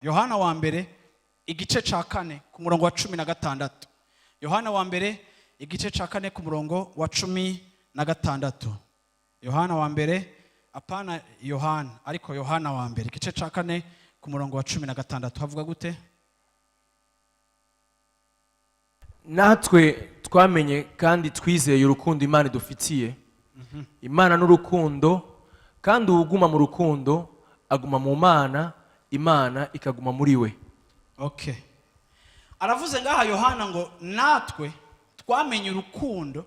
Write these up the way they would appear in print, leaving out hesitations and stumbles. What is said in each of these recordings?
Yohana wa mbere, igice ca 4, ku murongo wa 16. Yohana wa mbere, igice ca 4, ku murongo wa 16. Yohana wa mbere, apana Yohana, ariko Yohana wa mbere, igice ca 4, ku murongo wa 16, havuga gute? Natwe twamenye kandi twizeye urukundo Imana idufitiye. Imana n'urukundo, kandi uwuguma mu rukundo aguma mu Mana, Imana ikaguma muri we. Okay, aravuze ngaha Yohana ngo natwe twamenye urukundo.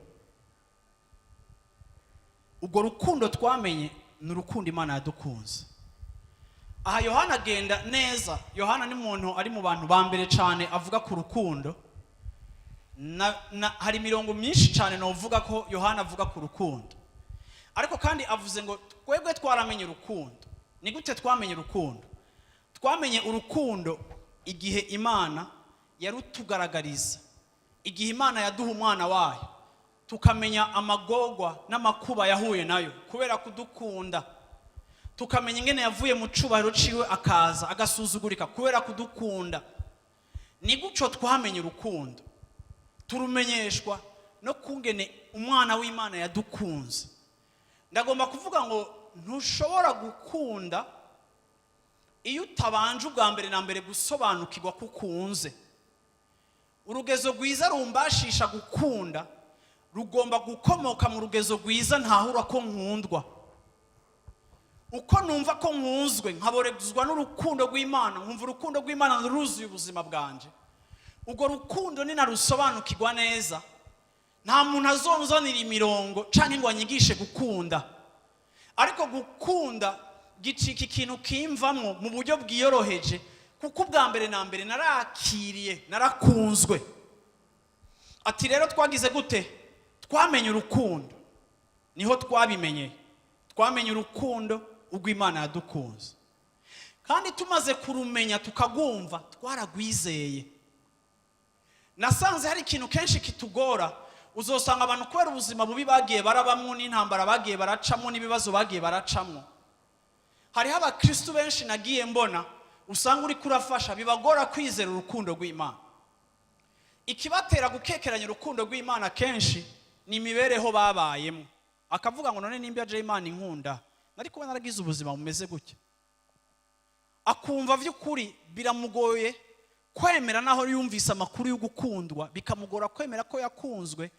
Urwo rukundo twamenye ni urukundo Imana yadukunze. Aha Yohana agenda neza. Yohana ni muntu ari mu bantu ba mbere cyane avuga ku rukundo. Hari imirongo myinshi cyane novuga ko Yohana avuga ku rukundo, ariko kandi avuze ngo twebwe twaramenye urukundo. Ni gute twamenye urukundo? Twamenye urukundo igihe Imana yarutugaragariza, igihe Imana yaduha umwana wayo, tukamenya amagorwa n'amakuba yahuye nayo kubera kudukunda, tukamenya ingene yavuye mu cubahiro ciwe akaza agasuzugurika kubera kudukunda. Ni gutyo twamenye urukundo. Turumenyeshwa no kungene umwana w'Imana yadukunze. Ndagomba kuvuga ngo ntushobora gukunda iyo utabanje ubwa mbere na mbere gusobanukirwa ko ukunze. Urugezo rwiza rumbashisha gukunda rugomba gukomoka mu rugezo rwiza ntahura ko nkundwa. Uko numva ko nkunzwe, nkaborezwa n'urukundo rw'Imana, nkumva urukundo rw'Imana ruzuye ubuzima bwanje, urwo rukundo ninarusobanukirwa neza, nta muntu azonzanira imirongo cyangwa ngo anyigishe gukunda, ariko gukunda gicika ikintu kimvamwo mu buryo bwiyoroheje, kuko ubwa mbere na mbere narakiriye, narakunzwe. Ati rero twagize gute? Twamenye urukundo, niho twabimenye. Twamenye urukundo ubwo Imana yadukunze, kandi tumaze kurumenya tukagumva, twaragwizeye. Nasanze hari ikintu kenshi kitugora. Uzosanga abantu, kubera ubuzima bubi bagiye barabamwo, n'intambara bagiye baracamwo, n'ibibazo bagiye baracamwo, hariho abakristu benshi nagiye mbona usanga uri kurafasha bibagora kwizera urukundo rw'Imana. Ikibatera gukekeranya urukundo rw'Imana kenshi ni imibereho babayemo. Akavuga ngo none nimba aje Imana inkunda, nari kuba naragize ubuzima bumeze gutya? Akumva by'ukuri biramugoye kwemera, naho yumvise amakuru yo gukundwa, bikamugora kwemera ko yakunzwe,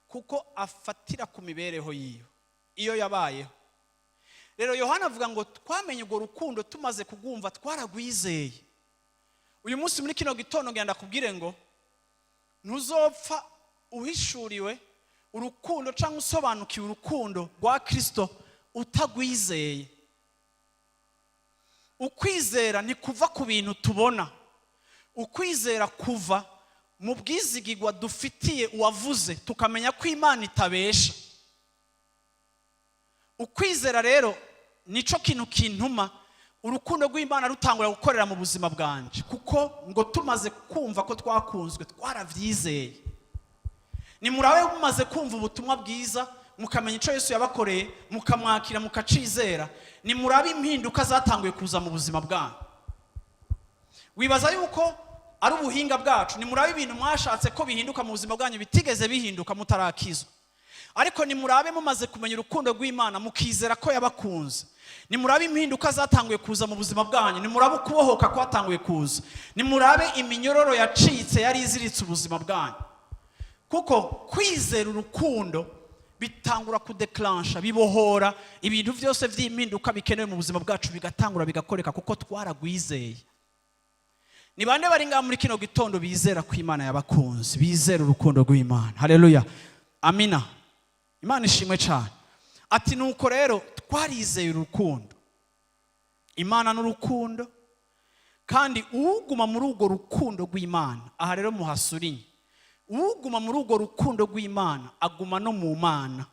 kuko afatira ku mibereho yiwe iyo yabayeho. Rero Yohana avuga ngo twamenye urwo rukundo, tumaze kugumva twaragwizeye. Uyu munsi muri kino gitondo ngenda kubwire ngo ntuzopfa uhishuriwe urukundo cyangwa usobanukiwe urukundo rwa Kirisito utagwizeye. Ukwizera ntikuva ku bintu tubona. Ukwizera kuva mu bwizigigwa dufitiye uwavuze, tukamenya ko Imana itabesha. Ukwizera rero nicyo kintu kintuma urukundo rw'Imana rutangura gukorera mu buzima bwanje, kuko ngo tumaze kumva ko twakunzwe, twarabyizeye. Nimurabe mumaze kumva ubutumwa bwiza, mukamenya icyo Yesu yabakoreye, mukamwakira, mukacizera, nimurabe impinduka zatanguye kuza mu buzima bwanyu. Wibaza yuko ari ubuhinga bwacu? Nimurabe ibintu mwashatse ko bihinduka mu buzima bwanyu bitigeze bihinduka mutarakizwa, ariko nimurabe mumaze kumenya urukundo rw'Imana, mukizera ko yabakunze, nimurabe impinduka zatanguye kuza mu buzima bwanyu, nimurabe ukubohoka kwatanguye kuza, nimurabe iminyororo yacitse yari iziritse ubuzima bwanyu. Kuko kwizera urukundo bitangura kudeclansha, bibohora ibintu byose by'impinduka bikenewe mu buzima bwacu, bigatangura bigakoreka kuko twaragwizeye. Ni bande bari ngaha muri kino gitondo bizera ko Imana yabakunze, bizera urukundo rw'Imana? Haleluya, amina, Imana ishimwe cyane. Ati nuko rero Twarizeye urukundo. Imana n'urukundo, kandi uguma muri urwo rukundo rw'Imana, aha rero muhasurinye, uguma muri urwo rukundo rw'Imana aguma no mu Mana.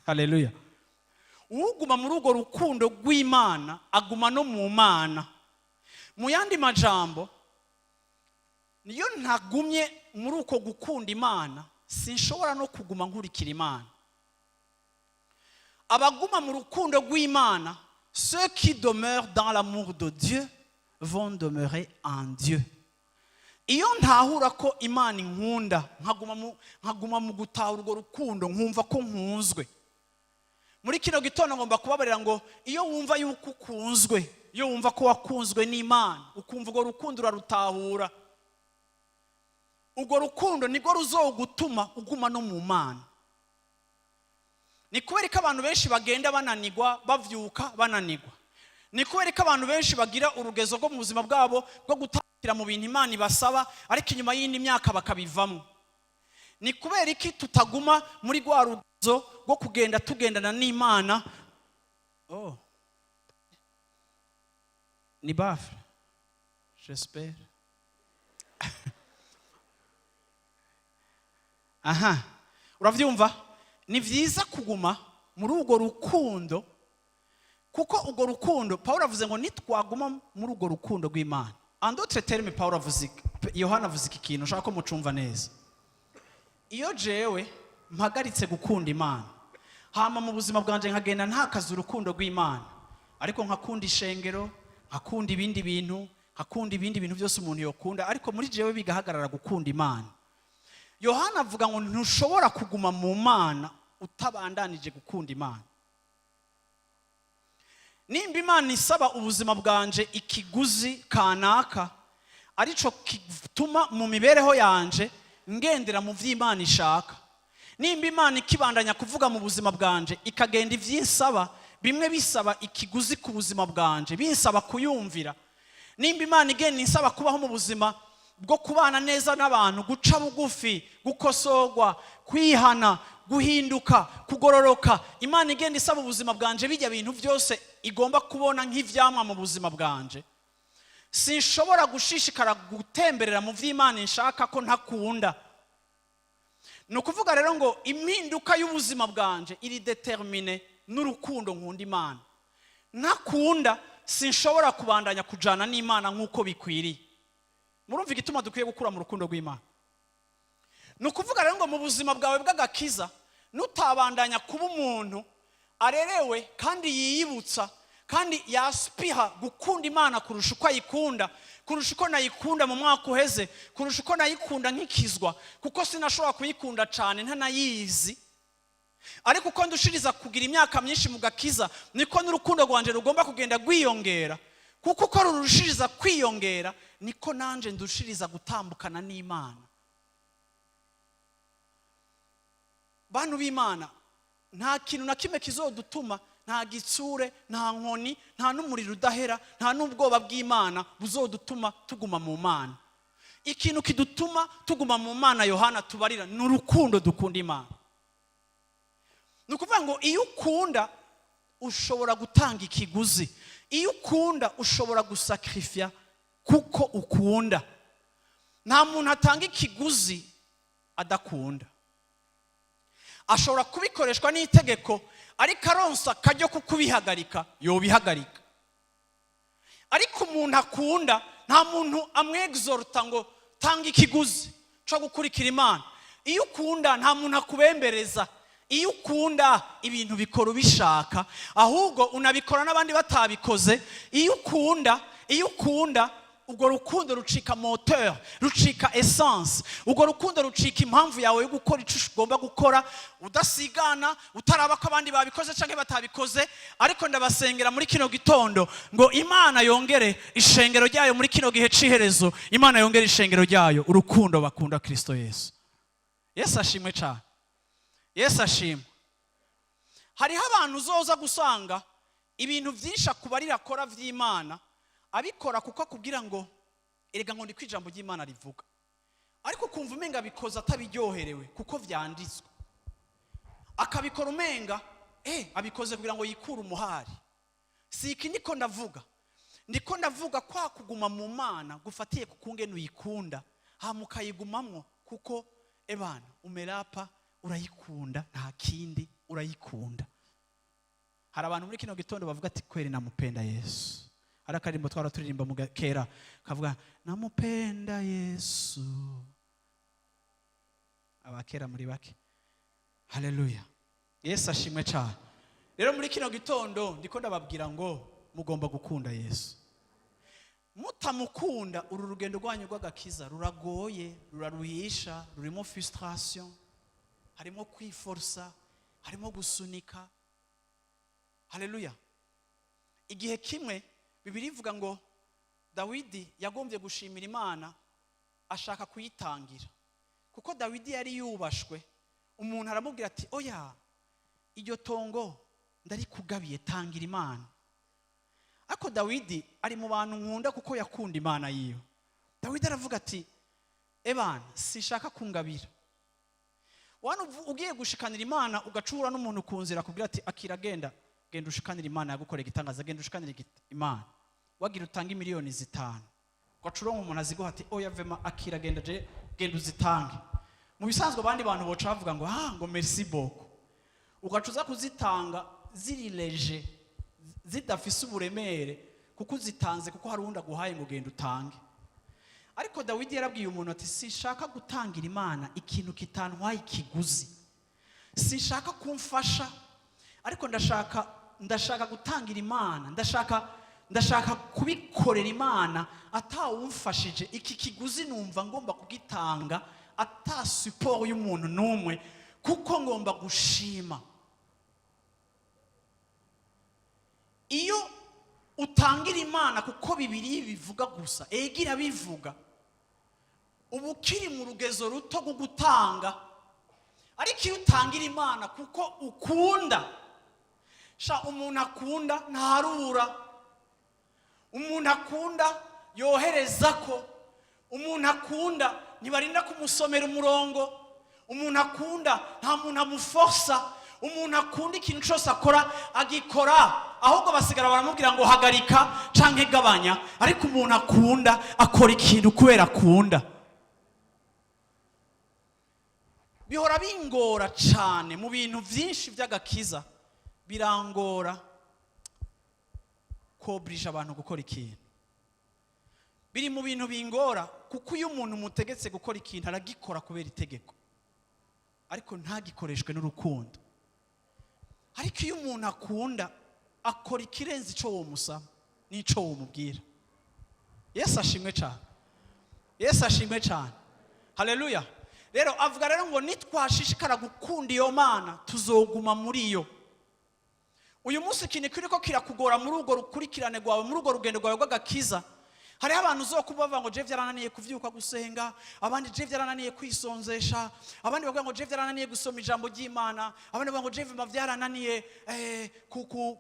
Haleluya! Uguma muri urwo rukundo rw'Imana aguma no mu Mana. Mu yandi majambo, niyo ntagumye muri uko gukunda Imana, sinshobora no kuguma nkurikira Imana. Abaguma mu rukundo rw'Imana, ceux qui demeurent dans l'amour de Dieu vont demeurer en Dieu. Iyo ntahura ko Imana inkunda, nkaguma mu gutahura urwo rukundo, nkumva ko nkunzwe. Muri kino gitondo ngomba kubabarira ngo iyo wumva yuko ukunzwe, iyo wumva ko wakunzwe n'Imana, ukumva urwo rukundo urarutahura, urwo rukundo nirwo ruzogutuma uguma no mu Mana. Ni kubera ko abantu benshi bagenda bananigwa, bavyuka bananigwa. Ni kubera ko abantu benshi bagira urugezo rwo mu buzima bwabo bwo gutakira mu bintu Imana ibasaba, ariko inyuma y'indi myaka bakabivamo. Ni kubera iki tutaguma muri rwa rugezo rwo kugenda tugendana n'Imana? Oh, ni baffle, j'espère. Aha uravyumva, ni vyiza kuguma muri urwo rukundo, kuko urwo rukundo, Paul avuze ngo nitwaguma muri urwo rukundo rw'Imana. En d'autres termes, Paul avuze, Yohana avuze iki kintu ushaka ko mucumva neza: iyo jewe mpagaritse gukunda Imana, hama mu buzima bwanje nkagenda ntakaza urukundo rw'Imana, ariko nkakunda ishengero, nkakunda ibindi bintu, nkakunda ibindi bintu byose umuntu yokunda, ariko muri jewe bigahagarara gukunda Imana, Yohana avuga ngo ntushobora kuguma mu Mana utabandanije gukunda Imana. Nimba Imana isaba ubuzima bwanje ikiguzi kanaka, arico gituma mu mibereho yanje ngendera mu vy'Imana ishaka, nimba Imana ikibandanya kuvuga mu buzima bwanje, ikagenda ivyisaba bimwe bisaba ikiguzi ku buzima bwanje, binsaba kuyumvira, nimba Imana igenda insaba kubaho mu buzima bwo kubana neza n'abantu, guca bugufi, gukosorwa, kwihana, guhinduka, kugororoka, Imana igenda isaba ubuzima bwanje bijya bintu byose igomba kubona nk'ivyamwa mu buzima bwanje, sinshobora gushishikara gutemberera mu vy'Imana nshaka ko ntakunda. Ni ukuvuga rero ngo impinduka y'ubuzima bwanje iri déterminée n'urukundo nkunda Imana. Ntakunda, sinshobora kubandanya kujana n'Imana nk'uko bikwiriye. Murumva igituma dukwiye gukura mu rukundo rw'Imana? Ni ukuvuga rero ngo mu buzima bwawe bw'agakiza, nutabandanya kuba umuntu arerewe kandi yiyibutsa kandi yaspira gukunda Imana kurusha uko ayikunda, kurusha uko nayikunda mu mwaka uheze, kurusha uko nayikunda nkikizwa, kuko sinashobora kuyikunda cyane ntanayizi, ariko uko ndushiriza kugira imyaka myinshi mu gakiza, niko n'urukundo rwanje rugomba kugenda rwiyongera, kuko uko rurushiriza kwiyongera niko nanje ndushiriza gutambukana n'Imana. Bantu b'Imana, nta kintu na kimwe kizodutuma, nta gitsure, nta nkoni, nta n'umuriro udahera, nta n'ubwoba bw'Imana buzodutuma tuguma mu Mana. Ikintu kidutuma tuguma mu Mana, Yohana tubarira, ni urukundo dukunda Imana. Ni ukuvuga ngo iyo ukunda ushobora gutanga ikiguzi, iyo ukunda ushobora gusacrifier kuko ukunda. Nta muntu atanga ikiguzi adakunda. Ashobora kubikoreshwa n'itegeko, ariko aronsa akaryo ko kubihagarika yobihagarika. Ariko umuntu akunda, nta muntu amwexhorta ngo tanga ikiguzi cyo gukurikira Imana. Iyo ukunda, nta muntu akubembereza. Iyo ukunda, ibintu bikora ubishaka, ahubwo unabikora n'abandi batabikoze. Iyo ukunda, iyo ukunda, urwo rukundo rucika moteur, rucika essence, urwo rukundo rucika impamvu yawe yo gukora icyo ugomba gukora, udasigana, utaraba ko abandi babikoze cyangwa batabikoze. Ariko ndabasengera muri kino gitondo ngo Imana yongere ishengero ryayo muri kino gihe c'iherezo, Imana yongere ishengero ryayo urukundo bakunda Kristo Yesu. Yesu ashimwe cyane, Yesu ashimwe. Hariho abantu uzoza gusanga ibintu byinshi akubarira akora by'Imana, abikora kuko akubwira ngo erega ngo ndiko ijambo ry'Imana rivuga, ariko ukumva umenga abikoze atabiryoherewe kuko vyanditswe, akabikora umenga Abikoze kugira ngo yikure umuhari. Si iki niko ndavuga, ndiko ndavuga kwa kuguma mu Mana gufatiye ku kungene uyikunda, hama ukayigumamwo kuko ebana umerapa urayikunda, nta kindi, urayikunda. Hari abantu muri kino gitondo bavuga ati: "Kweli namupenda Yesu." Hari akarimbo twara turirimba mu kera kavuga "Namupenda Yesu". Abakera muri bake. Haleluya, Yesu ashimwe cyane. Rero muri kino gitondo ndiko ndababwira ngo mugomba gukunda Yesu. Mutamukunda, uru rugendo rwanyu rw'agakiza ruragoye, ruraruhisha, rurimo frustration, harimo kwiforsa, harimo gusunika. Haleluya. Igihe kimwe Bibiliya ivuga ngo Dawidi yagombye gushimira Imana, ashaka kuyitangira kuko Dawidi yari yubashwe. Umuntu aramubwira ati: "Oya, iryo tongo ndarikugabiye, tangira Imana." Ariko Dawidi ari mu bantu nkunda kuko yakunda Imana yiwe. Dawidi aravuga ati: "Ebana, sinshaka kungabira." Wana ugiye gushikanira Imana, ugacura n'umuntu ku nzira akubwira ati: "Akira, genda, genda ushikanire Imana yagukorera igitangaza, genda ushikanire Imana." Wagira utange miliyoni 5, ugacura umuntu aziguha ati: "Oya, vema, akira, genda, je genda uzitange." Mu bisanzwe abandi bantu boca bavuga ngo: "Ah," ngo "merci beaucoup." Ugaca uza kuzitanga ziri léger, zidafise uburemere, kuko uzitanze kuko hari uwundi aguhaye ngo genda utange. Ariko Dawidi yarabwiye umuntu ati: "Sinshaka gutangira Imana ikintu kitantwaye ikiguzi. Sinshaka kumfasha, ariko ndashaka gutangira Imana, ndashaka kubikorera Imana atawumfashije. Iki kiguzi numva ngomba kugitanga ata support y'umuntu n'umwe, kuko ngomba gushima." Iyo utangira Imana kuko Bibiliya bivuga gusa, ega irabivuga, uba ukiri mu rugezo ruto rwo gutanga. Ariko iyo utangira Imana kuko ukunda, sha, umuntu akunda ntarura, umuntu akunda yohereza ko, umuntu akunda ntibarinda kumusomera umurongo, umuntu akunda nta muntu amuforsa, umuntu akunda ikintu cyose akora agikora, ahubwo basigara baramubwira ngo hagarika canke gabanya. Ariko umuntu akunda akora ikintu kubera akunda. Bihora bingora cyane mu bintu byinshi by'agakiza, birangora koburija abantu gukora ikintu. Biri mu bintu bingora, kuko iyo umuntu umutegetse gukora ikintu aragikora kubera itegeko, ariko ntagikoreshwe n'urukundo. Ariko iyo umuntu akunda akora ikirenze icyo womusaba n'icyo womubwira. Yesu ashimwe cyane, Yesu ashimwe cyane. Haleluya. Rero avuga rero ngo nitwashishikara gukunda iyo Mana, tuzoguma muri yo. Uyu munsi ikintu kiriko kirakugora muri urwo rukurikirane rwawe, muri urwo rugendo rwawe rw'agakiza, hariho abantu uzokuba bavuga ngo: "Je vyarananiye kuvyuka gusenga." Abandi: "Je vyarananiye kwisonzesha." Abandi bavuga ngo: "Je vyarananiye gusoma ijambo ry'Imana." Abandi bavuga ngo: "Je vima vyarananiye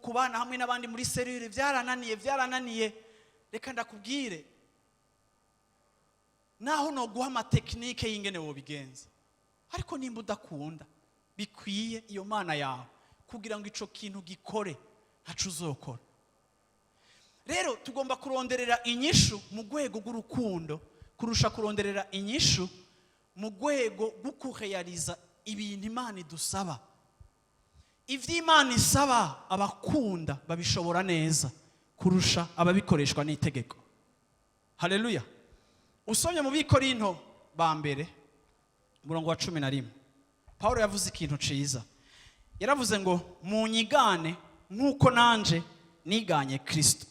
kubana hamwe n'abandi muri cellule, vyarananiye, vyarananiye." Reka ndakubwire, naho noguha ama techniques y'ingene wobigenza, ariko nimba udakunda bikwiye iyo Mana yawe kugira ngo ico kintu gikore, ntaco uzokora. Rero tugomba kuronderera inyishu mu rwego rw'urukundo kurusha kuronderera inyishu mu rwego rwo kuheyariza ibintu Imana idusaba. Ibyo Imana isaba, abakunda babishobora neza kurusha ababikoreshwa n'itegeko. Haleluya. Usomye mu Bikorinto ba mbere, umurongo wa 11, Paul yavuze ikintu ciza. Yaravuze ngo: "Munyigane nk'uko nanje niganye Kristo."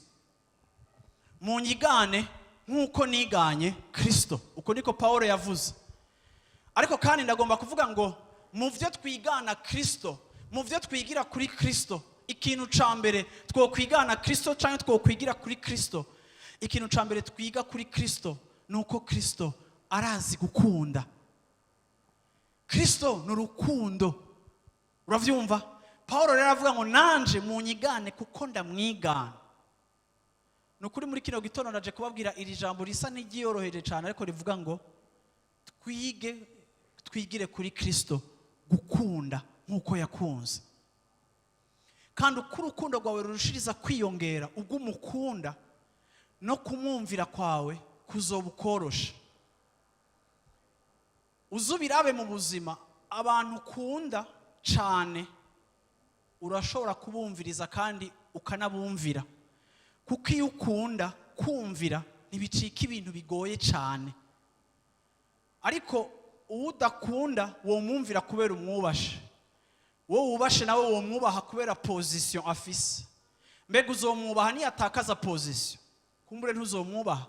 Munyigane nk'uko niganye Kristo. Uko niko Paul yavuze. Ariko kandi ndagomba kuvuga ngo mu byo twigana Kristo, mu byo twigira kuri Kristo, ikintu ca mbere twokwigana Kristo cyangwa twokwigira kuri Kristo, ikintu ca mbere twiga kuri Kristo ni uko Kristo arazi gukunda. Kristo ni urukundo. Urabyumva? Paul rero aravuga ngo: "Nanje munyigane kuko ndamwigana." Ni ukuri, muri kino gitondo ndaje kubabwira iri jambo risa n'iryiyoroheje cyane, ariko rivuga ngo twige, twigire kuri Kristo gukunda nk'uko yakunze. Kandi uko urukundo rwawe rurushiriza kwiyongera, ubwo umukunda no kumwumvira kwawe kuzoba ukorosha. Uzubirabe mu buzima, abantu ukunda cyane urashobora kubumviriza kandi ukanabumvira, kuko iyo ukunda, kumvira ntibicika ibintu bigoye cyane. Ariko uwo udakunda womwumvira kubera umwubashe, wowe wubashe nawe womwubaha kubera position afise. Mbega uzomwubaha niyatakaza position? Kumbure ntuzomwubaha.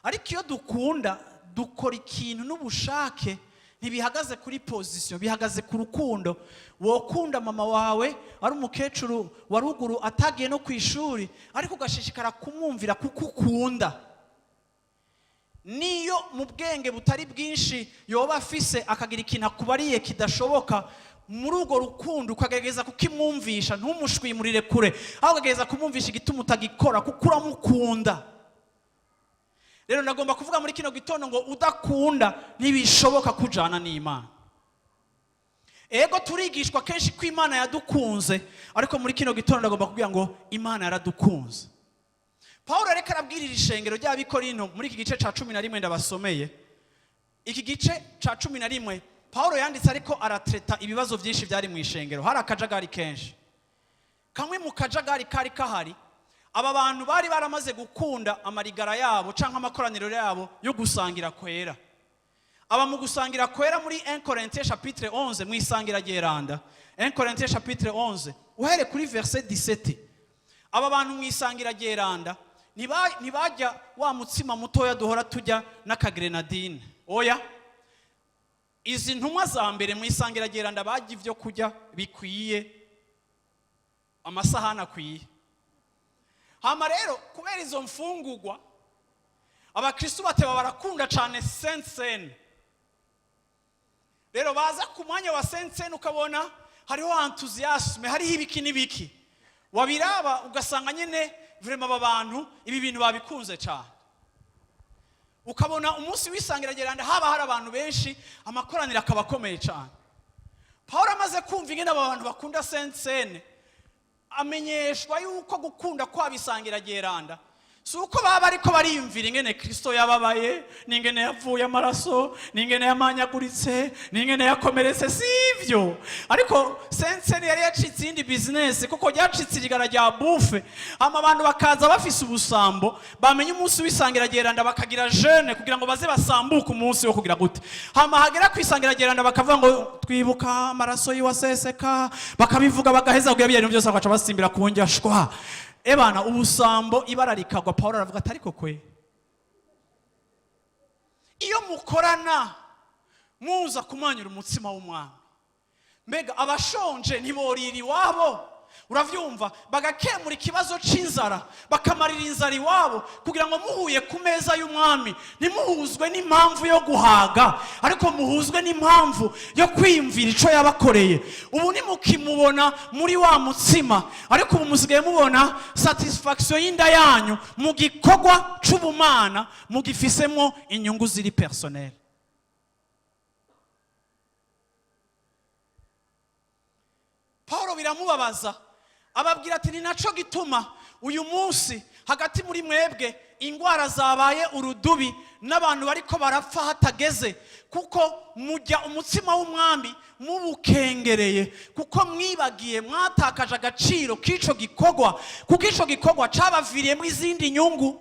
Ariko iyo dukunda, dukora ikintu n'ubushake, ntibihagaze kuri position, bihagaze ku rukundo. Wokunda mama wawe ari umukecuru wa ruguru atagiye no ku ishuri, ariko ugashishikara kumwumvira kuko ukunda. Niyo mu bwenge butari bwinshi yoba afise, akagira ikintu akubariye kidashoboka, muri urwo rukundo ukagerageza kukimwumvisha, ntumushwimurire kure, aho ukagerageza kumwumvisha igituma utagikora kuko uramukunda. Rero ndagomba kuvuga muri kino gitondo ngo udakunda ntibishoboka kujana n'Imana. Ego, turigishwa kenshi ko Imana yadukunze, ariko muri kino gitondo ndagomba kubwira ngo Imana yaradukunze. Paul ariko arabwirira ishengero ry'Abikorino muri iki gice ca 11 ndabasomeye. Iki gice ca 11 Paul yanditse ariko aratreta ibibazo byinshi byari mu ishengero. Hari akajagari kenshi. Kamwe mu kajagari kari kahari, aba bantu bari baramaze gukunda amarigara yabo cyangwa amakoraniro yabo yo gusangira kwera. Aba mu gusangira kwera muri 1 Corinthiens chapitre 11, mu isangira ryeranda, 1 Corinthiens chapitre 11 uhere kuri verset 17, aba bantu mu isangira ryeranda ntibajya wa mutsima mutoya duhora tujya n'akagrenadine. Oya, izi ntumwa za mbere mu isangira ryeranda bajya ibyo kurya bikwiye, amasahani akwiye. Hama rero kubera izo mfungugwa, abakristu bateba barakunda cyane Sainte Cène. Rero baza ku mwanya wa Sainte Cène, ukabona hariho enthousiasme, hariho ibiki n'ibiki, wabiraba ugasanga nyine vraiment aba bantu ibi bintu babikunze cyane. Ukabona umunsi w'isangira ryeranda haba hari abantu benshi, amakoraniro akaba akomeye cyane. Paul amaze kumva ingene aba bantu bakunda Sainte Cène, amenyeshwa yuko gukunda kwabisangira ryeranda si uko baba ariko bariyumvira ingene Kristo yababaye, n'ingene yavuye amaraso, n'ingene yamanyaguritse, n'ingene yakomeretse. Si ivyo. Ariko Sainte Cène yari yacitse iyindi business, kuko ryacitse irigara rya bouffe. Hama abantu bakaza bafise ubusambo, bamenya umunsi w'isangira ryeranda bakagira jeûne kugira ngo baze basambuke umunsi wo kugira gute. Hama hagera ku isangira ryeranda bakavuga ngo twibuka amaraso yiwaseseka, bakabivuga, bagaheza kugira ibintu byose, bagaca basimbira ku njyashwa. Ebana ubusambo, ibara rikagwa. Paul aravuga ati: "Ariko kwe iyo mukorana muza kumanyura umutsima w'umwami, mbega abashonje ntiborira iwabo?" Uravyumva, bagakemura ikibazo c'inzara, bakamarira inzara iwabo, kugira ngo muhuye ku meza y'umwami ntimuhuzwe n'impamvu yo guhaga, ariko muhuzwe n'impamvu yo kwiyumvira ico yabakoreye. Ubu ntimukimubona muri wa mutsima, ariko ubu musigaye mubona satisfaction y'inda yanyu mu gikorwa c'ubumana mugifisemo inyungu ziri personnel. Paul biramubabaza, ababwira ati: "Ni naco gituma uyu munsi hagati muri mwebwe ingwara zabaye urudubi n'abantu bariko barapfa hatageze, kuko mujya umutsima w'umwami mubukengereye, kuko mwibagiye, mwatakaje agaciro k'ico gikorwa, kuko ico gikorwa cabaviriyemo izindi nyungu."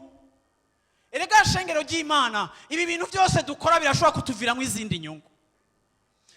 Erega shengero ry'Imana, ibi bintu byose dukora birashobora kutuviramo izindi nyungu.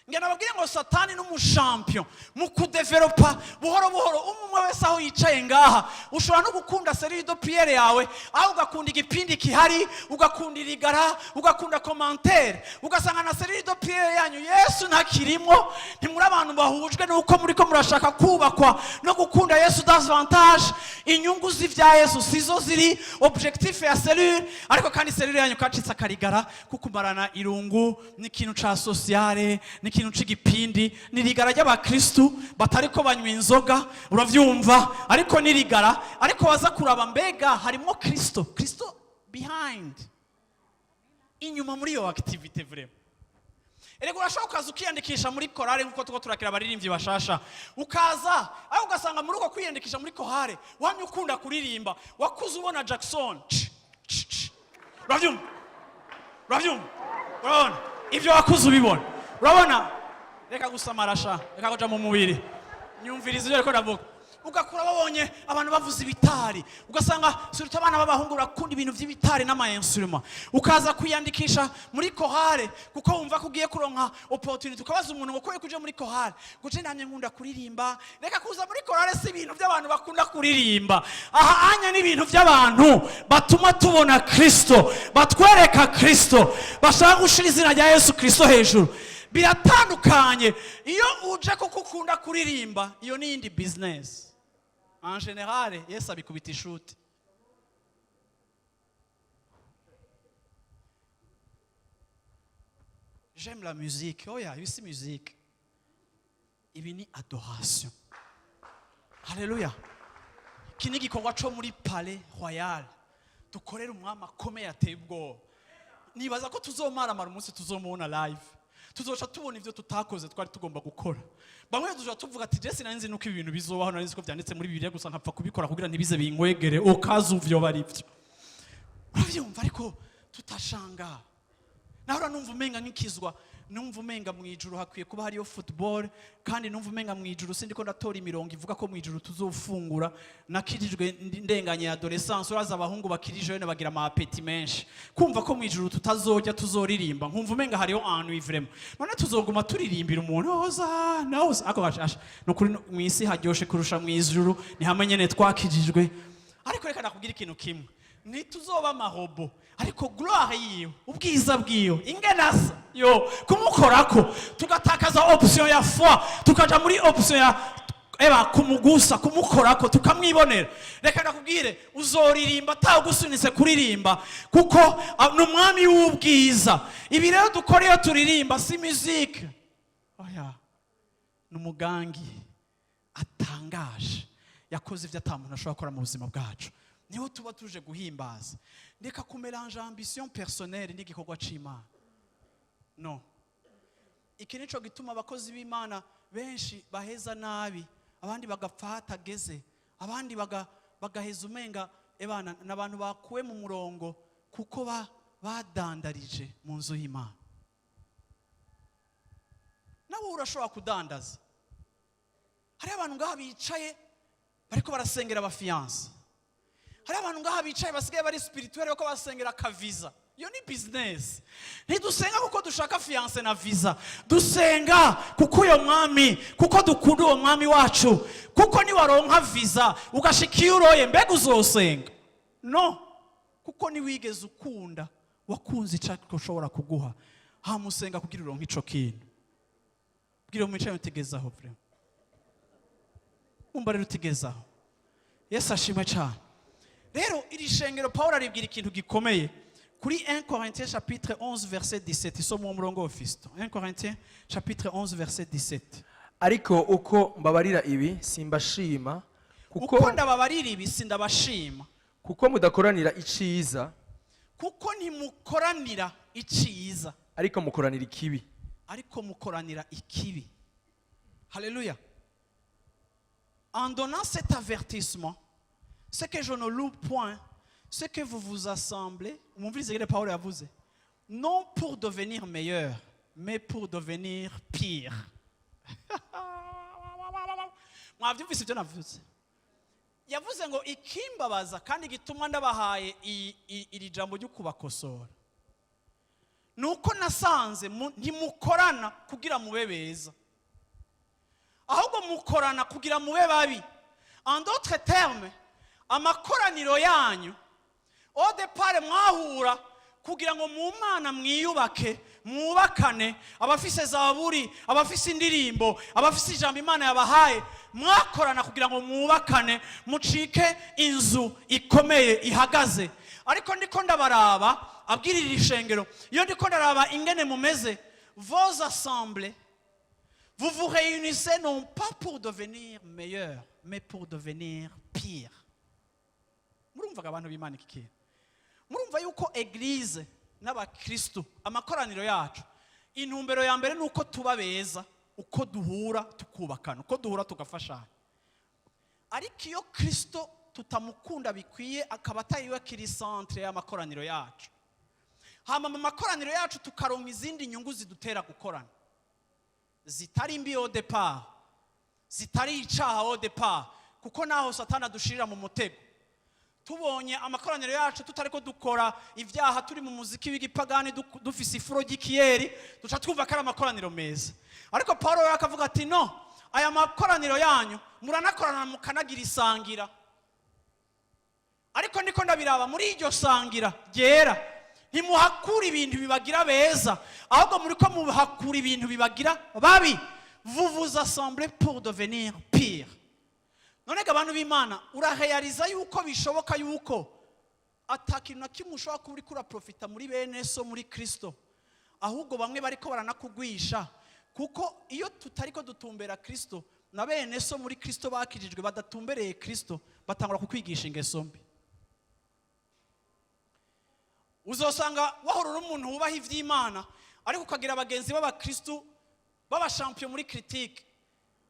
Ngira nababwire ngo Satani n'umushampion mu kudevelopa buhoro buhoro. Umwe umwe wese aho yicaye ngaha, ushobora no gukunda cellule de prière yawe, aho ugakunda igipindi kihari, ugakunda irigara, ugakunda commentaire, ugasanga na cellule de prière yanyu Yesu ntakirimo. Ntimuri abantu bahujwe nuko muriko murashaka kubakwa no gukunda Yesu davantage. Inyungu z'ivya Yesu sizo ziri objectif ya cellule. Ariko kandi cellule yanyu kacitse akarigara kukumarana irungu n'ikintu ca sociale, n'ikintu c'igipindi, n'irigara ry'abakristu batariko banywa inzoga, uravyumva, ariko n'irigara. Ariko waza kuraba, mbega harimo Kristo? Kristo behind, inyuma muri iyo activité vraiment? Erega urashobora ukaza ukiyandikisha muri korale, nk'uko tuko turakira abaririmbyi bashasha, ukaza aho ugasanga muri uko kwiyandikisha muri korale wamye ukunda kuririmba, wakuze ubona Jackson. Ch, ch, ch. Urabyumva, urabyumva, urabona ibyo wakuze ubibona, urabona. Reka gusamarasha, reka kuja mu mubiri, nyumviriza ibyo ariko ndavuga. Ugakura babonye abantu bavuza ibitari, ugasanga surtout abana b'abahungu barakunda ibintu by'ibitari n'ama instruments, ukaza kwiyandikisha muri korale kuko wumva ko ugiye kuronka opportunity. Ukabaza umuntu ngo kubera ko uje muri korale, ngo je namye nkunda kuririmba. Reka kuza muri korale si ibintu by'abantu bakunda kuririmba. Aha anya ni ibintu by'abantu batuma tubona Kristo, batwereka Kristo, bashaka gushira izina rya Yesu Kristo hejuru. Biratandukanye. Iyo uje kuko ukunda kuririmba, iyo ni iyindi business. En général, Yesu abikubita ishuti. J'aime la musique. Oya, ibi si musique, ibi ni adoration. Haleluya! Iki ni igikorwa cyo muri palais royal, dukorera umwami akomeye ateye ubwoba. Nibaza ko tuzomaramara umunsi tuzomubona live, tuzoca tubona ibyo tutakoze twari tugomba gukora. Bamwe tuzoca tuvuga ati: "Jesi nari nzi nuko ibi bintu bizobaho, nari nzi ko byanditse muri Bibiliya gusa, nkapfa kubikora kugira ntibize binkwegere ukaza uvyo bari byo." Urabyumva? Ariko tutashanga, nahora numva umenga nk'ikizwa, numva umenga mu ijuru hakwiye kuba hariyo football, kandi numva umenga mu ijuru sindi ko ndatora imirongo ivuga ko mu ijuru tuzofungura. Nakirijwe ndenganye ya adolescence. Uraza abahungu bakiri jeune bagira ama appétit menshi. Kumva ko mu ijuru tutazojya, tuzoririmba, nkumva umenga hariyo ennui vraiment. None tuzoguma turirimbira umuntu hoza hoza ako gashasha. Nukuri mu isi haryoshe kurusha mu ijuru, ni hamwe nyene twakijijwe. Ariko reka nakubwira ikintu kimwe: ntituzoba ama robots, ariko gloire yiwe, ubwiza bwiwe, ingene asa yo kumukorako, tugatakaza option ya foi, tukaja muri option ya eba kumugusa, kumukorako, tukamwibonera. Reka nakubwire, uzoririmba atawugusunitse kuririmba, kuko ni umwami w'ubwiza. Ibi rero dukora iyo turirimba si musique, oya, ni umugangi atangaje yakoze ibyo ata muntu ashobora gukora mu buzima bwacu, niho tuba tuje guhimbaza. Reka kumélanger ambition personnelle n'igikorwa c'Imana. No iki nico gituma abakozi b'Imana benshi baheza nabi, abandi bagapfa hatageze, abandi bagaheza umenga ebana n'abantu bakuwe mu murongo, kuko badandarije mu nzu y'Imana. Nawe urashobora kudandaza. Hariho abantu ngaha bicaye bariko barasengera aba fiancés, hari abantu ngaha bicaye basigaye bari spirituel bako basengera akaviza. Iyo ni business. Ntidusenga kuko dushaka fiancé na visa, dusenga kuko uyo mwami, kuko dukunda uwo mwami wacu. Kuko niwaronka visa ugashika iyo uroye, mbega uzosenga? No, kuko niwigeze ukunda, wakunze icyo ushobora kuguha, hamusenga kugira uronke ico kintu. Bwira mwicaye utegezaho vraiment, umva rero utegezaho. Yesu ashimwe cyane. Rero iri shengero Paul aribwira ikintu gikomeye kuri 1 Corinthiens chapitre 11 verset 17. Isoma uwo murongo wa Fisto, 1 Corinthiens chapitre 11 verset 17. Ariko uko mbabarira ibi, simbashima, kuko Uko ndababarira ibi, sindabashima. Kuko mudakoranira iciza, Kuko ntimukoranira iciza, ariko mukoranira ikibi. Ariko mukoranira ikibi. Haleluya! En donnant cet avertissement, ce que je ne loue point, c'est que vous vous assemblez, mwumvirize ingene Pawulo yavuze, non pour devenir meilleur, mais pour devenir pire. Mwabyumvise ibyo navuze? Yavuze ngo ikimbabaza kandi gituma ndabahaye iri jambo ryo kubakosora ni uko nasanze ntimukorana kugira mube beza, ahubwo mukorana kugira mube babi. En d'autres termes, amakoraniro yanyu, au départ mwahura kugira ngo mu Mana mwiyubake, mwubakane, abafise zaburi, abafise indirimbo, abafise ijambo Imana yabahaye, mwakorana kugira ngo mwubakane, mucike inzu ikomeye ihagaze. Ariko ndiko ndabaraba, abwirira ishengero, iyo ndiko ndaraba ingene mumeze, vos assemblées, vous vous réunissez non pas pour devenir meilleur, mais pour devenir pire. Murumvaga, abantu b'Imana, iki kintu? Murumva yuko église n'abakristu, amakoraniro yacu Intumbero ya mbere ni uko tuba beza, uko duhura tukubakana, uko duhura tugafashanya. Ariko iyo Kirisito tutamukunda bikwiye, akaba atari we kiri centre y'amakoraniro yacu, hama mu makoraniro yacu tukaronka izindi nyungu zidutera gukorana, zitari mbi au départ, zitari icaha au départ, kuko naho Satani adushirira mu mutego. Tubonye amakoraniro yacu tutariko dukora ibyaha, turi mu muziki w'igipagani, dufise ifuro ry'ikiyeri, duca twumva ko ari amakoraniro meza. Ariko Paul we akavuga ati: "No, aya makoraniro yanyu muranakorana, mukanagira isangira, ariko niko ndabiraba, muri iryo sangira ryera ntimuhakura ibintu bibagira beza, ahubwo muri ko muhakura ibintu bibagira babi. Vous vous assemblez pour devenir pire." None ga abantu b'Imana, uraheyariza yuko bishoboka yuko ata kintu na kimwe ushobora kuba uriko uraprofita muri bene so muri Kristo, ahubwo bamwe bariko baranakugwisha? Kuko iyo tutariko dutumbera Kristo, na bene so muri Kristo bakijijwe badatumbereye Kristo batangura kukwigisha ingeso mbi. Uzosanga wahora uri umuntu wubaha iby'Imana, ariko ukagira abagenzi b'abakristu b'abashampiyo muri critique,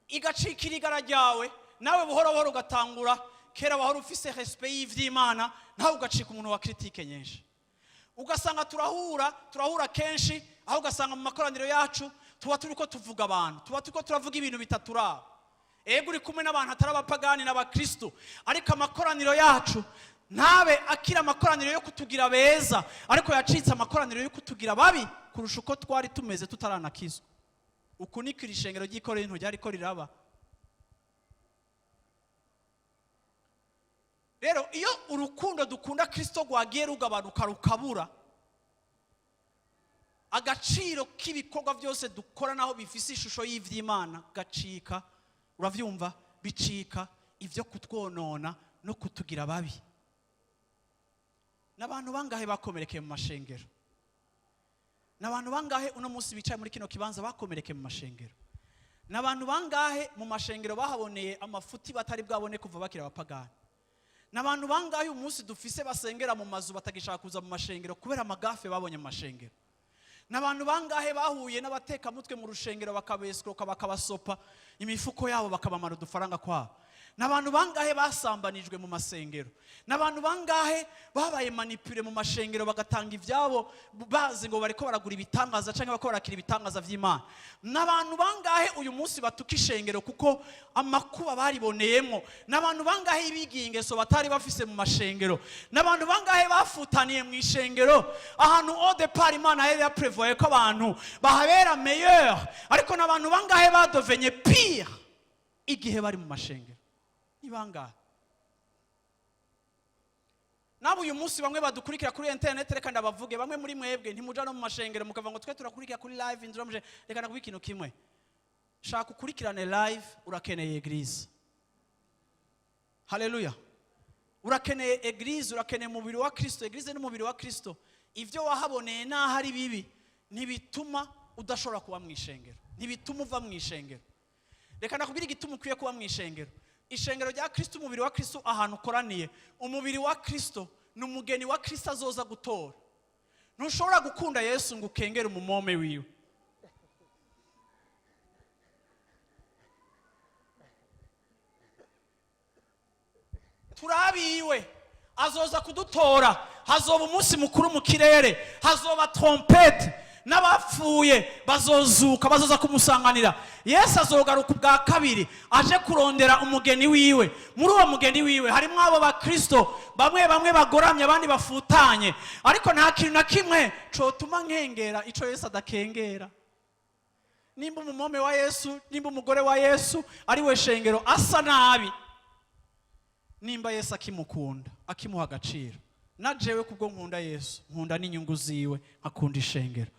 igacika irigara ryawe, nawe buhoro buhoro ugatangura. Kera wahora ufise respect y'ivy'Imana, nawe ugacika umuntu wa critique nyinshi. Ugasanga turahura kenshi, aho ugasanga mu makoraniro yacu tuba turiko tuvuga abantu, tuba turiko turavuga ibintu bitaturaba. Ego, uri kumwe n'abantu atari abapagani n'abakristu, ariko amakoraniro yacu ntabe akiri amakoraniro yo kutugira beza, ariko yacitse amakoraniro yo kutugira babi kurusha uko twari tumeze tutaranakizwa. Uku niko iri shengero ry'i Korinto ryariko riraba. Rero iyo urukundo dukunda Kristo rwagiye rugabanuka, rukabura agaciro, k'ibikorwa byose dukora naho bifise ishusho y'ivy'Imana gacika, uravyumva, bicika ibyo kutwonona no kutugira babi. N'abantu bangahe bakomerekeye mu mashengero? N'abantu bangahe uno munsi bicaye muri kino kibanza bakomerekeye mu mashengero? N'abantu bangahe mu mashengero bahaboneye amafuti batari bwabone kuva bakiri abapagani? N'abantu bangahe uyu munsi dufise basengera mu mazu, batagishaka kuza mu mashengero kubera amagafe babonye mu mashengero? N'abantu bangahe bahuye n'abatekamutwe mu rushengero, bakabesikoka, bakabasopa imifuko yabo, bakabamara udufaranga kwabo? N'abantu bangahe basambanijwe mu masengero? N'abantu bangahe babaye manipulés mu mashengero, bagatanga ibyabo bazi ngo bariko baragura ibitangaza cyangwa bariko barakira ibitangaza by'Imana? N'abantu bangahe uyu munsi batuka ishengero kuko amakuba bariboneyemo? N'abantu bangahe bigiye ingeso batari bafise mu mashengero? N'abantu bangahe bafutaniye mu ishengero, ahantu au départ Imana yari yaprévoye ko abantu bahabera meilleur? Ariko n'abantu bangahe badevenye pire igihe bari mu mashengero? Ni bangahe? Nabo uyu munsi bamwe badukurikira kuri internet, reka ndabavuge, bamwe muri mwebwe ntimuja no mu mashengero, mukavuga ngo twe turakurikira kuri live inzira muje. Reka ndakuvuga ikintu kimwe: shaka ukurikirane live, urakeneye église. Haleluya! Urakeneye église, urakeneye umubiri wa Kristo. Église n'umubiri wa Kristo. Ibyo wahaboneye n'aho ari bibi, ntibituma udashobora kuba mu ishengero, ntibituma uva mu ishengero. Reka nakubwire igituma ukwiye kuba mu ishengero, ishengero rya Kristo, umubiri wa Kristo, ahantu ukoraniye. Umubiri wa Kristo ni umugeni wa Kristo azoza gutora. Ntushobora gukunda Yesu ngo ukengere umumome wiwe. Turabiwe, azoza kudutora. Hazoba umunsi mukuru mu kirere, hazoba trompette, n'abapfuye bazozuka, bazoza kumusanganira. Yesu azogaruka ubwa kabiri aje kurondera umugeni wiwe. Muri uwo mugeni wiwe harimo abo bakristo, bamwe bamwe bagoramye, abandi bafutanye. Ariko nta kintu na kimwe cotuma nkengera ico Yesu adakengera. Nimba umumome wa Yesu, nimba umugore wa Yesu ari we shengero asa nabi, nimba Yesu akimukunda, akimuha agaciro, na jewe kubwo nkunda Yesu, nkunda n'inyungu ziwe, nkakunda ishengero,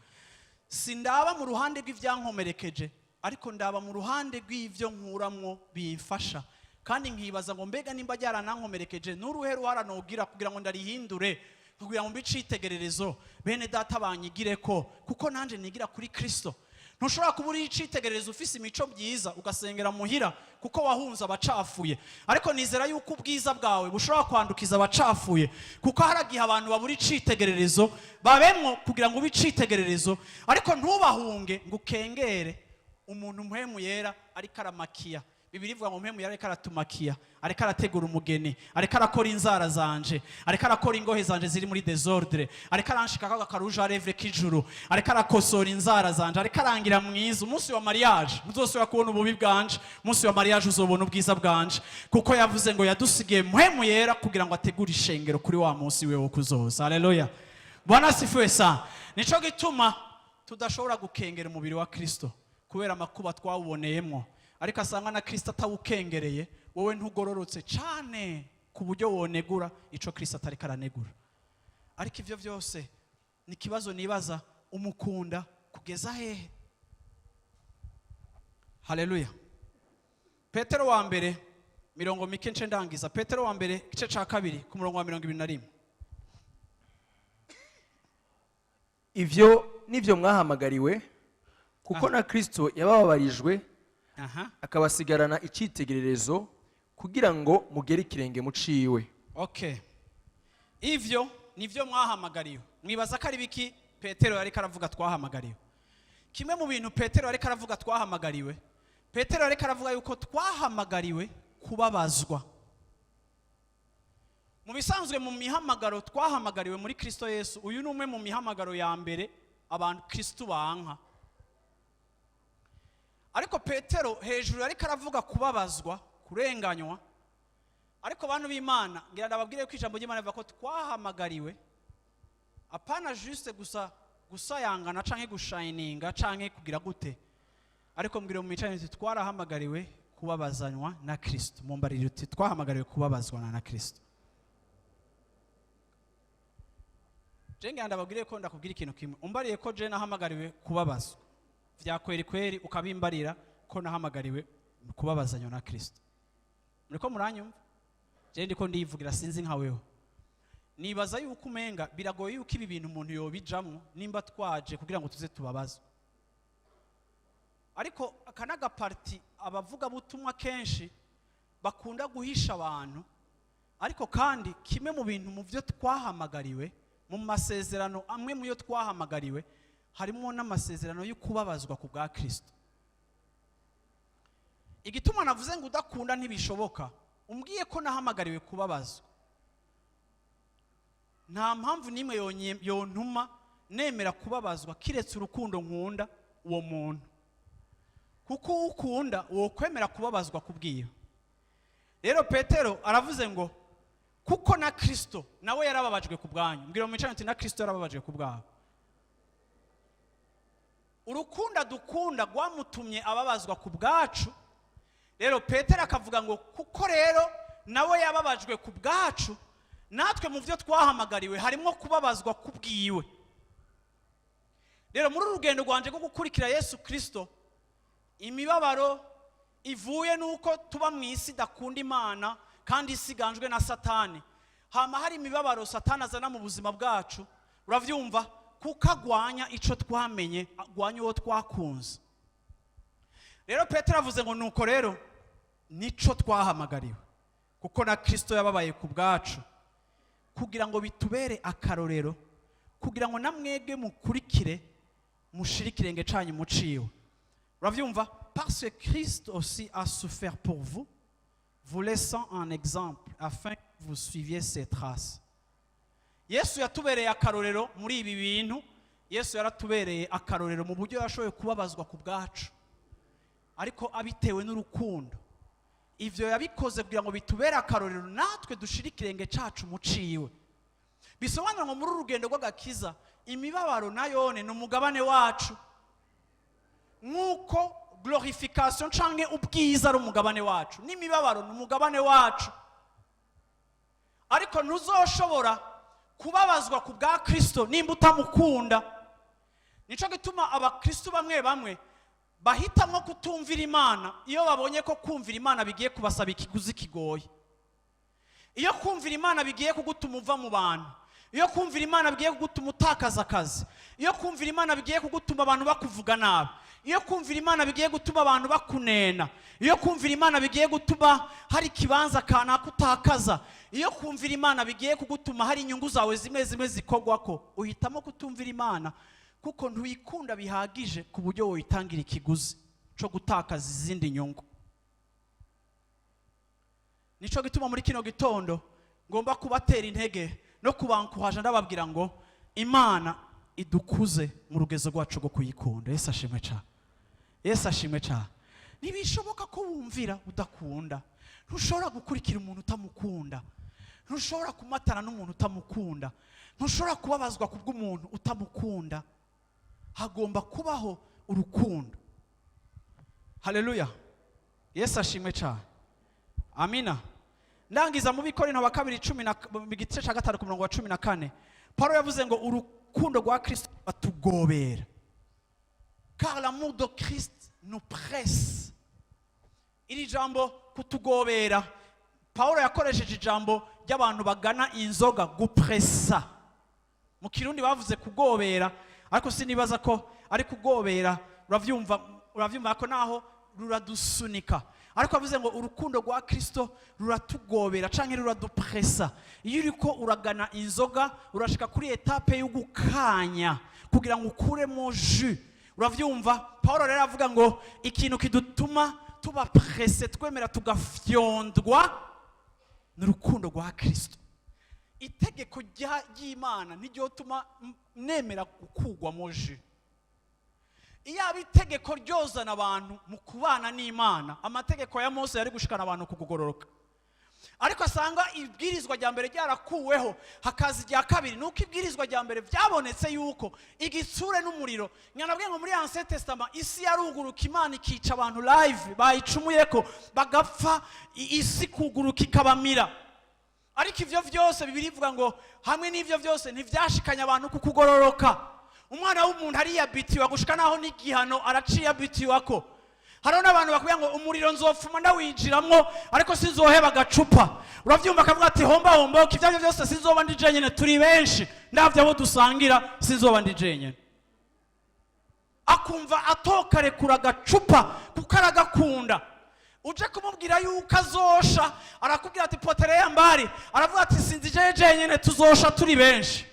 sindaba mu ruhande rw'ibyankomerekeje, ariko ndaba mu ruhande rw'ibyo nkuramwo bimfasha, kandi nkibaza ngo: mbega nimba ryaranankomerekeje, n'uruhe ruhara nogira kugira ngo ndarihindure, kugira ngo mbe icitegererezo, bene data banyigire ko, kuko nanjye nigira kuri Kristo? Ntushobora kuba uri icitegererezo ufise imico myiza ugasengera muhira, kuko wahunze abacafuye. Ariko nizera yuko ubwiza bwawe bushobora kwandukiza abacafuye, kuko haragihe abantu babura icitegererezo. Babemwo kugira ngo ube icitegererezo, ariko ntubahunge ngo ukengere umuntu Mpwemu Yera ariko aramakiya. Bibiliya ivuga ngo Mpwemu Yera ariko aratumakiya, ariko arategura umugeni, ariko arakora inzara zanje, ariko arakora ingohe zanje ziri muri désordre, ariko aranshikako aka rouge à lèvres k'ijuru, ariko arakosora inzara zanje, ariko arangira mwiza. Umunsi wa mariage ntuzosubira kubona ububi bwanje, umunsi wa mariage uzobona ubwiza bwanje, kuko yavuze ngo yadusigiye Mpwemu Yera kugira ngo ategure ishengero kuri wa munsi we wo kuzoza. Haleluya, Bwana asifiwe sana. Nico gituma tudashobora gukengera umubiri wa Kristo kubera amakuba twawuboneyemwo, ariko asanga na Kristo atawukengereye. Wowe ntugororotse cane ku buryo wonegura ico Kristo atariko aranegura. Ariko ivyo vyose ni ikibazo nibaza: umukunda kugeza hehe? Haleluya. Petero wa mbere, mirongo mike nce ndangiza. Petero wa mbere, igice ca 2, ku murongo wa 21. Ivyo nivyo mwahamagariwe, kuko na Kristo yabababarijwe, akabasigarana icyitegererezo kugira ngo mugere ikirenge muciwe. Okay, ivyo nivyo mwahamagariwe. Mwibaza ko ari biki Petero yariko aravuga twahamagariwe? Kimwe mu bintu Petero yariko aravuga twahamagariwe, Petero yariko aravuga yuko twahamagariwe kubabazwa. Mu bisanzwe, mu mihamagaro twahamagariwe muri Kristo Yesu, uyu ni umwe mu mihamagaro ya mbere abantu Kristo banka. Ariko Petero hejuru yariko aravuga kubabazwa, kurenganywa. Ariko bantu b'Imana, ngira ndababwire ko ijambo ry'Imana rivuga ko twahamagariwe apana juste gusa gusayangana canke gushininga canke kugira gute. Ariko mbwira mu micanye uti: "Twarahamagariwe kubabazanywa na Kristo." Mumbarire uti: "Twahamagariwe kubabazwana na Kristo." Je ngira ndababwire ko ndakubwira ikintu kimwe: umbariye ko je nahamagariwe kubabazwa vya kweri kweri, ukabimbarira ko nahamagariwe kubabazanywa na Kristo, muriko muranyumva? Je ndiko ndivugira, sinzi nka wewe. Nibaza yuko umenga biragoye yuko ibi bintu umuntu yobijamwo nimba twaje kugira ngo tuze tubabazwe. Ariko aka n'agaparti abavugabutumwa kenshi bakunda guhisha abantu. Ariko kandi kimwe mu bintu mu byo twahamagariwe, mu masezerano amwe mu yo twahamagariwe, harimo n'amasezerano yo kubabazwa ku bwa Kristo. Igituma navuze ngo udakunda ntibishoboka: umbwiye ko nahamagariwe kubabazwa, nta mpamvu n'imwe yontuma nemera kubabazwa kiretse urukundo nkunda uwo muntu, kuko uwo ukunda wokwemera kubabazwa kubwiwe. Rero Petero aravuze ngo kuko na Kristo nawe yarababajwe ku bwanyu. Mbwira mu micano uti: "Na Kristo yarababajwe ku bwawe." Urukundo dukunda rwamutumye ababazwa ku bwacu. Rero Petero akavuga ngo kuko rero nawe yababajwe ku bwacu, natwe mu byo twahamagariwe harimo kubabazwa ku bwiwe. Rero muri uru rugendo rwanje rwo gukurikira Yesu Kirisito, imibabaro ivuye n'uko tuba mu isi idakunda Imana kandi isiganjwe na Satani, hama hari imibabaro Satani azana mu buzima bwacu, urabyumva, kuko agwanya icyo twamenye, agwanya uwo twakunze. Rero Petero avuze ngo nuko rero nico twahamagariwe, kuko na Kirisito yababaye ku bwacu kugira ngo bitubere akarorero, kugira ngo namwebwe mukurikire, mushire ikirenge canyu muciwe. Uravyumva? Parce que Christ aussi a souffert pour vous, vous laissant un exemple afin que vous suiviez ses traces. Yesu yatubereye akarorero muri ibi bintu. Yesu yaratubereye akarorero mu buryo yashoboye kubabazwa ku bwacu, ariko abitewe n'urukundo. Ivyo yabikoze kugira ngo bitubere akarorero, natwe dushire ikirenge cacu muciwe. Bisobanura ngo muri uru rugendo rw'agakiza, imibabaro nayone ni umugabane wacu, nk'uko glorification canke ubwiza ari umugabane wacu, n'imibabaro ni umugabane wacu. Ariko ntuzoshobora kubabazwa ku bwa Kristo nimba utamukunda. Nico gituma abakristo bamwe bamwe bahitamwo kutumvira Imana iyo babonye ko kumvira Imana bigiye kubasaba ikiguzi kigoye. Iyo kumvira Imana bigiye kugutuma uva mu bantu, iyo kumvira Imana bigiye kugutuma utakaza akazi, iyo kumvira Imana bigiye kugutuma abantu bakuvuga nabi, Iyo kumvira Imana bigiye gutuma abantu bakunena, iyo kumvira Imana bigiye gutuma hari ikibanza kanaka utakaza, iyo kumvira Imana bigiye kugutuma hari inyungu zawe zimwe zimwe zikorwako, uhitamo kutumvira Imana kuko ntuyikunda bihagije ku buryo woyitangira ikiguzi cyo gutakaza izindi nyungu. Nico gituma muri kino gitondo ngomba kubatera intege no kubankuhaje, ndababwira ngo Imana idukuze mu rugezo rwacu rwo kuyikunda. Yesu ashimwe cyane, Yesu ashimwe cyane. Ntibishoboka ko wumvira udakunda. Ntushobora gukurikira umuntu utamukunda, ntushobora kumatana n'umuntu utamukunda, ntushobora kubabazwa kubw'umuntu utamukunda. Hagomba kubaho urukundo. Haleluya, Yesu ashimwe cyane, amina. Ndangiza mu Bikorinto wa kabiri cumi na mu gice cya 5 ku murongo wa 14, Paulo yavuze ngo urukundo rwa Kristo batugobera, car l'amour de Christ nous presse. Iri jambo kutugobera, Paulo yakoresheje ijambo ry'abantu bagana inzoga, gupresa. Mu Kirundi bavuze kugobera, ariko sinibaza ko ari kugobera. Uravyumva ko naho ruradusunika, ariko avuze ngo urukundo rwa Kristo ruratugobera canke ruradupresa. Iyo uriko uragana inzoga, urashika kuri étape yo gukanya kugira ngo ukuremo jus. Uravyumva? Paulo rero avuga ngo ikintu kidutuma tuba pressé, twemera tugafyondwa, ni urukundo rwa Kristo. Itegeko ry'Imana ntiryotuma nemera gukugwamo jus. Iyaba itegeko ryozana abantu mu kubana n'Imana, amategeko ya Mose yari gushikana abantu ku kugororoka. Ariko asanga ibwirizwa rya mbere ryarakuweho, hakaza irya kabiri, nuko ibwirizwa rya mbere byabonetse yuko igitsure n'umuriro. Nyanabwiye ngo muri Ancien Testament isi yaruguruka, Imana ikica abantu live bayicumuye ko bagapfa, isi kuguruka ikabamira. Ariko ivyo vyose, Bibiliya ivuga ngo hamwe n'ivyo vyose ntivyashikanye abantu ku kugororoka. Umwana w'umuntu ariyabitiwa gushika naho n'igihano araciyabitiwako. Hariho n'abantu bakubwira ngo umuriro nzopfuma ndawinjiramwo, ariko sinzoheba agacupa. Uravyumva? Akavuga ati homba homba, ivyo arivyo byose sinzoba ndi jenyene, turi benshi, ndavye abo dusangira, sinzoba ndi jenyene. Akumva atokarekura agacupa kuko aragakunda. Uje kumubwira yuko azosha, arakubwira ati potelea mbali. Aravuga ati sinzi jewe jenyene, tuzosha turi benshi.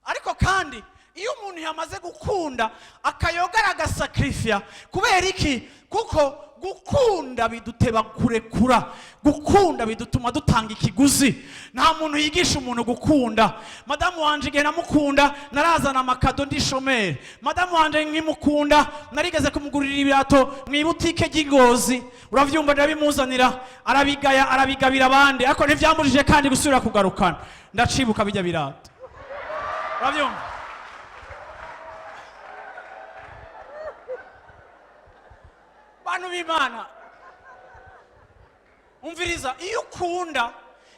Ariko kandi iyo umuntu yamaze gukunda akayoga, aragasacrifia. Kubera iki? Kuko gukunda biduteba kurekura, gukunda bidutuma dutanga ikiguzi. Nta muntu yigisha umuntu gukunda. Madamu wanje, igihe namukunda, narazana amakado ndi chômeur. Madamu wanje nkimukunda, narigeze kumugurira ibirato mu ibutike ry'Ingozi. Uravyumva? Ndabimuzanira, arabigaya, arabigabira abandi, ariko ntivyambujije kandi gusubira kugarukana. Ndacibuka bijya birato. Uravyumva? Bantu b'Imana, umviriza. Iyo ukunda,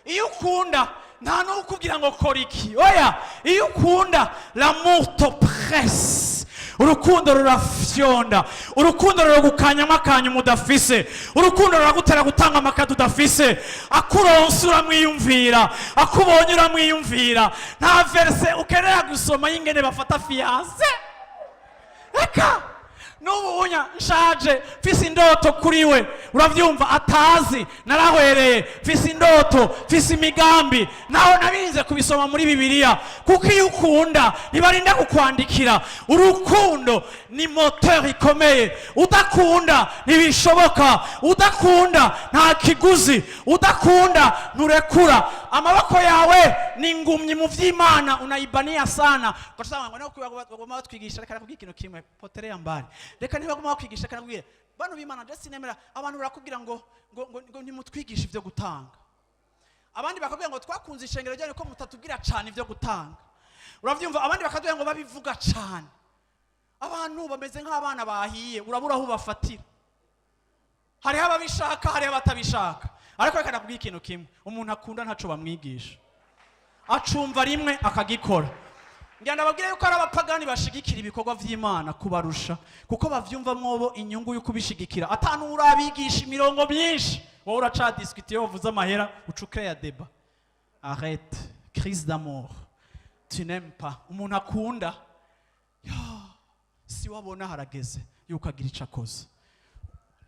iyo ukunda, nta n'ukubwira ngo kora iki, oya. Iyo ukunda, l'amour te presse. Urukundo rurafyonda, urukundo ruragukanyamo akanyuma udafise, urukundo ruragutera gutanga amakado udafise. Akuronse uramwiyumvira, akubonye uramwiyumvira. Nta verset ukenera gusoma y'ingene bafata fiancé. Reka, n'ubu unya nshaje mfise indoto kuri we. Uravyumva? Atazi narahwereye, mfise indoto, mfise imigambi, naho nabirinze kubisoma muri Bibiliya, kuko iyo ukunda ntibarinda kukwandikira. Urukundo ni moteur ikomeye. Udakunda ntibishoboka, udakunda nta kiguzi, udakunda nturekura. Amaboko yawe ni ngumyi mu vy'Imana, unaibania sana. Ugasanga ngo nako bagomba batwigisha. Reka nakubwira ikintu kimwe, potelea mbali. Reka, ntibagomba bakwigisha. Reka nakubwira, bantu b'Imana, ndetse sinemera abantu barakubwira ngo nimutwigishe ibyo gutanga. Abandi bakabwira ngo twakunze ishengero ryanyu ko mutatubwira cyane ibyo gutanga. Uravyumva? Abandi bakatubwira ngo babivuga cyane. Abantu bameze nk'abana bahiye, urabura aho ubafatira. Hariho ababishaka, hariho abatabishaka. Ariko reka nakubwira ikintu kimwe: umuntu akunda ntaco bamwigisha, acumva rimwe akagikora. Ngira ndababwire yuko ari abapagani bashigikira ibikorwa vy'Imana kubarusha, kuko bavyumvamwo bo inyungu yo kubishigikira, atanu urabigisha imirongo myinshi. Wowe uracadiscute, iyo wavuze amahera uca ucréa débat. Arrête, crise d'amour, tu n'aimes pas. Umuntu akunda. Ya. Si wabona harageze yuko agira icyo akoze.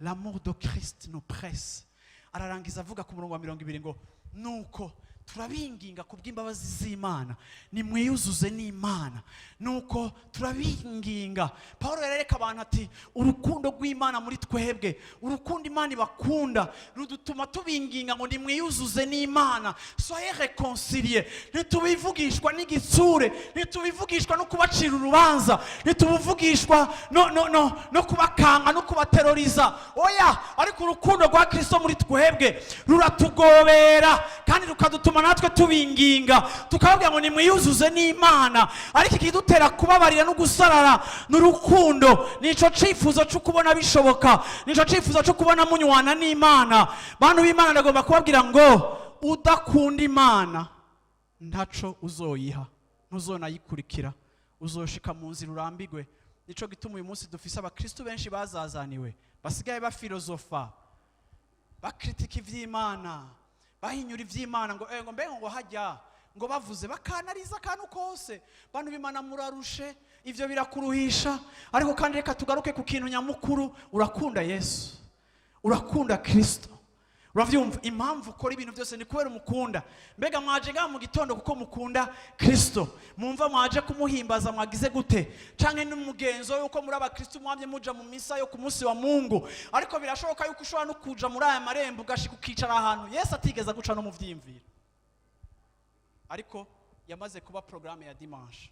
L'amour de Christ nous presse. Ararangiza avuga ku murongo wa 20 ngo: "Nuko turabinginga ku bw'imbabazi z'Imana, nimwiyuzuze n'Imana." Nuko turabinginga. Paul yarereka abantu ati: "Urukundo rw'Imana muri twebwe, urukundo Imana ibakunda rudutuma tubinginga ngo nimwiyuzuze n'Imana." Soyez réconciliés. Ntitubivugishwa n'igitsure, ntitubivugishwa no kubacira urubanza, ntitubivugishwa no kubakanga no kubateroriza, oya. Ariko urukundo rwa Kristo muri twebwe ruratugobera kandi rukadutuma natwe tubinginga, tukababwira ngo nimwiyuzuze n'Imana. Ariko ikidutera kubabarira no gusarara ni urukundo, nico cifuzo cyo kubona bishoboka, nico cifuzo cyo kubona munywana n'Imana. Bantu b'Imana, ndagomba kubabwira ngo udakunda Imana ntaco uzoyiha, ntuzonayikurikira, uzoshika mu nzira urambigwe. Nico gituma uyu munsi dufise abakristu benshi bazazaniwe, basigaye bafilozofa, bakritika ivy'Imana, bahinyura ivy'Imana, ngo ngo mbega ngo hajya ngo bavuze, bakanariza akantu kose. Bantu b'Imana, murarushe, ivyo birakuruhisha. Ariko kandi reka tugaruke ku kintu nyamukuru: urakunda Yesu, urakunda Kristo, uravyumva? Impamvu ukora ibintu byose ni kubera umukunda. Mbega mwaje ngaha mu gitondo kuko mukunda Kristo, mumva mwaje kumuhimbaza, mwagize gute? Canke n'umugenzo yuko muri abakristo mwamye muja mu misa yo ku munsi wa Mungu? Ariko birashoboka yuko ushobora no kuja muri aya marembo, ugashika ukicara ahantu Yesu atigeze guca no mu vyiyumviro, ariko yamaze kuba programme ya dimanche.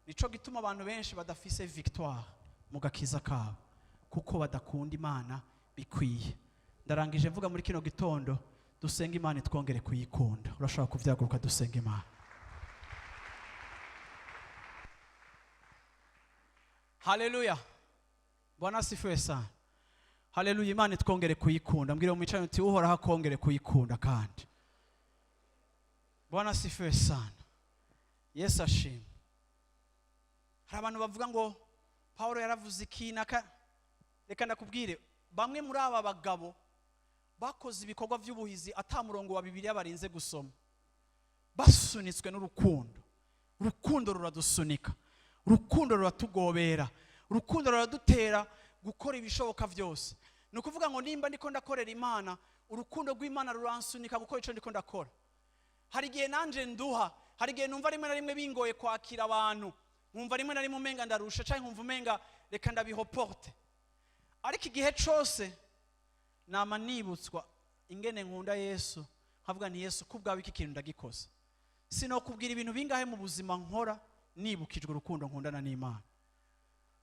Nico gituma abantu benshi badafise victoire mu gakiza kabo, kuko badakunda Imana bikwiye. Ndarangije mvuga muri kino gitondo: dusenga Imana twongere kuyikunda. Urashobora kuvyaguruka, dusenga Imana. Haleluya, Bwana asifiwe sana. Haleluya. Imana twongere kuyikunda. Mbwira mwicaranye uti: "Uhoraho akongere kuyikunda." Kandi Bwana asifiwe sana, Yesu ashimwe. Hari abantu bavuga ngo Paulo yaravuze iki naka. Reka ndakubwire, bamwe muri aba bagabo bakoze ibikorwa by'ubuhizi ata murongo wa Bibiliya barinze gusoma, basunitswe n'urukundo. Urukundo ruradusunika, urukundo ruratugobera, urukundo ruradutera gukora ibishoboka byose. Ni ukuvuga ngo nimba ndiko ndakorera Imana, urukundo rw'Imana ruransunika gukora icyo ndiko ndakora. Hari igihe nanje nduha, hari igihe numva rimwe na rimwe bingoye kwakira abantu, nkumva rimwe na rimwe umenga ndarusha, cyangwa nkumva umenga reka ndabihoporte. Ariko igihe cose nama nibutswa ingene nkunda Yesu, nkavuga nti: "Yesu, kubwawe iki kintu ndagikoze." Sinokubwira ibintu bingahe mu buzima nkora nibukijwe urukundo nkundana n'Imana.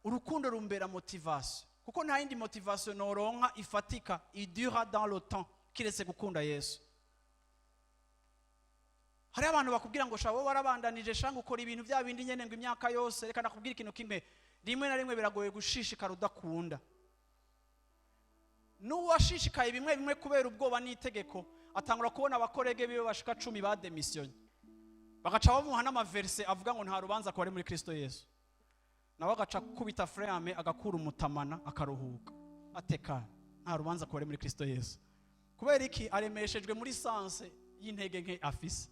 Urukundo rumbera motivation, kuko nta yindi motivation noronka ifatika idura dans le temps kiretse gukunda Yesu. Hariho abantu bakubwira ngo: "Sha, wowe warabandanije shanga ukora ibintu bya bindi nyene ngo imyaka yose." Reka nakubwira ikintu kimwe: rimwe na rimwe biragoye gushishikara udakunda. N'uwashishikaye bimwe bimwe kubera ubwoba n'itegeko, atangura kubona abakorege biwe bashika 10 bademisiyonye, bagaca bamuha n'amaverse avuga ngo nta rubanza ku bari muri Kristo Yesu, nawe agaca kubita frein agakura umutamana, akaruhuka ateka: "Nta rubanza ku bari muri Kristo Yesu." Kubera iki? Aremeshejwe muri sens y'intege nke afise.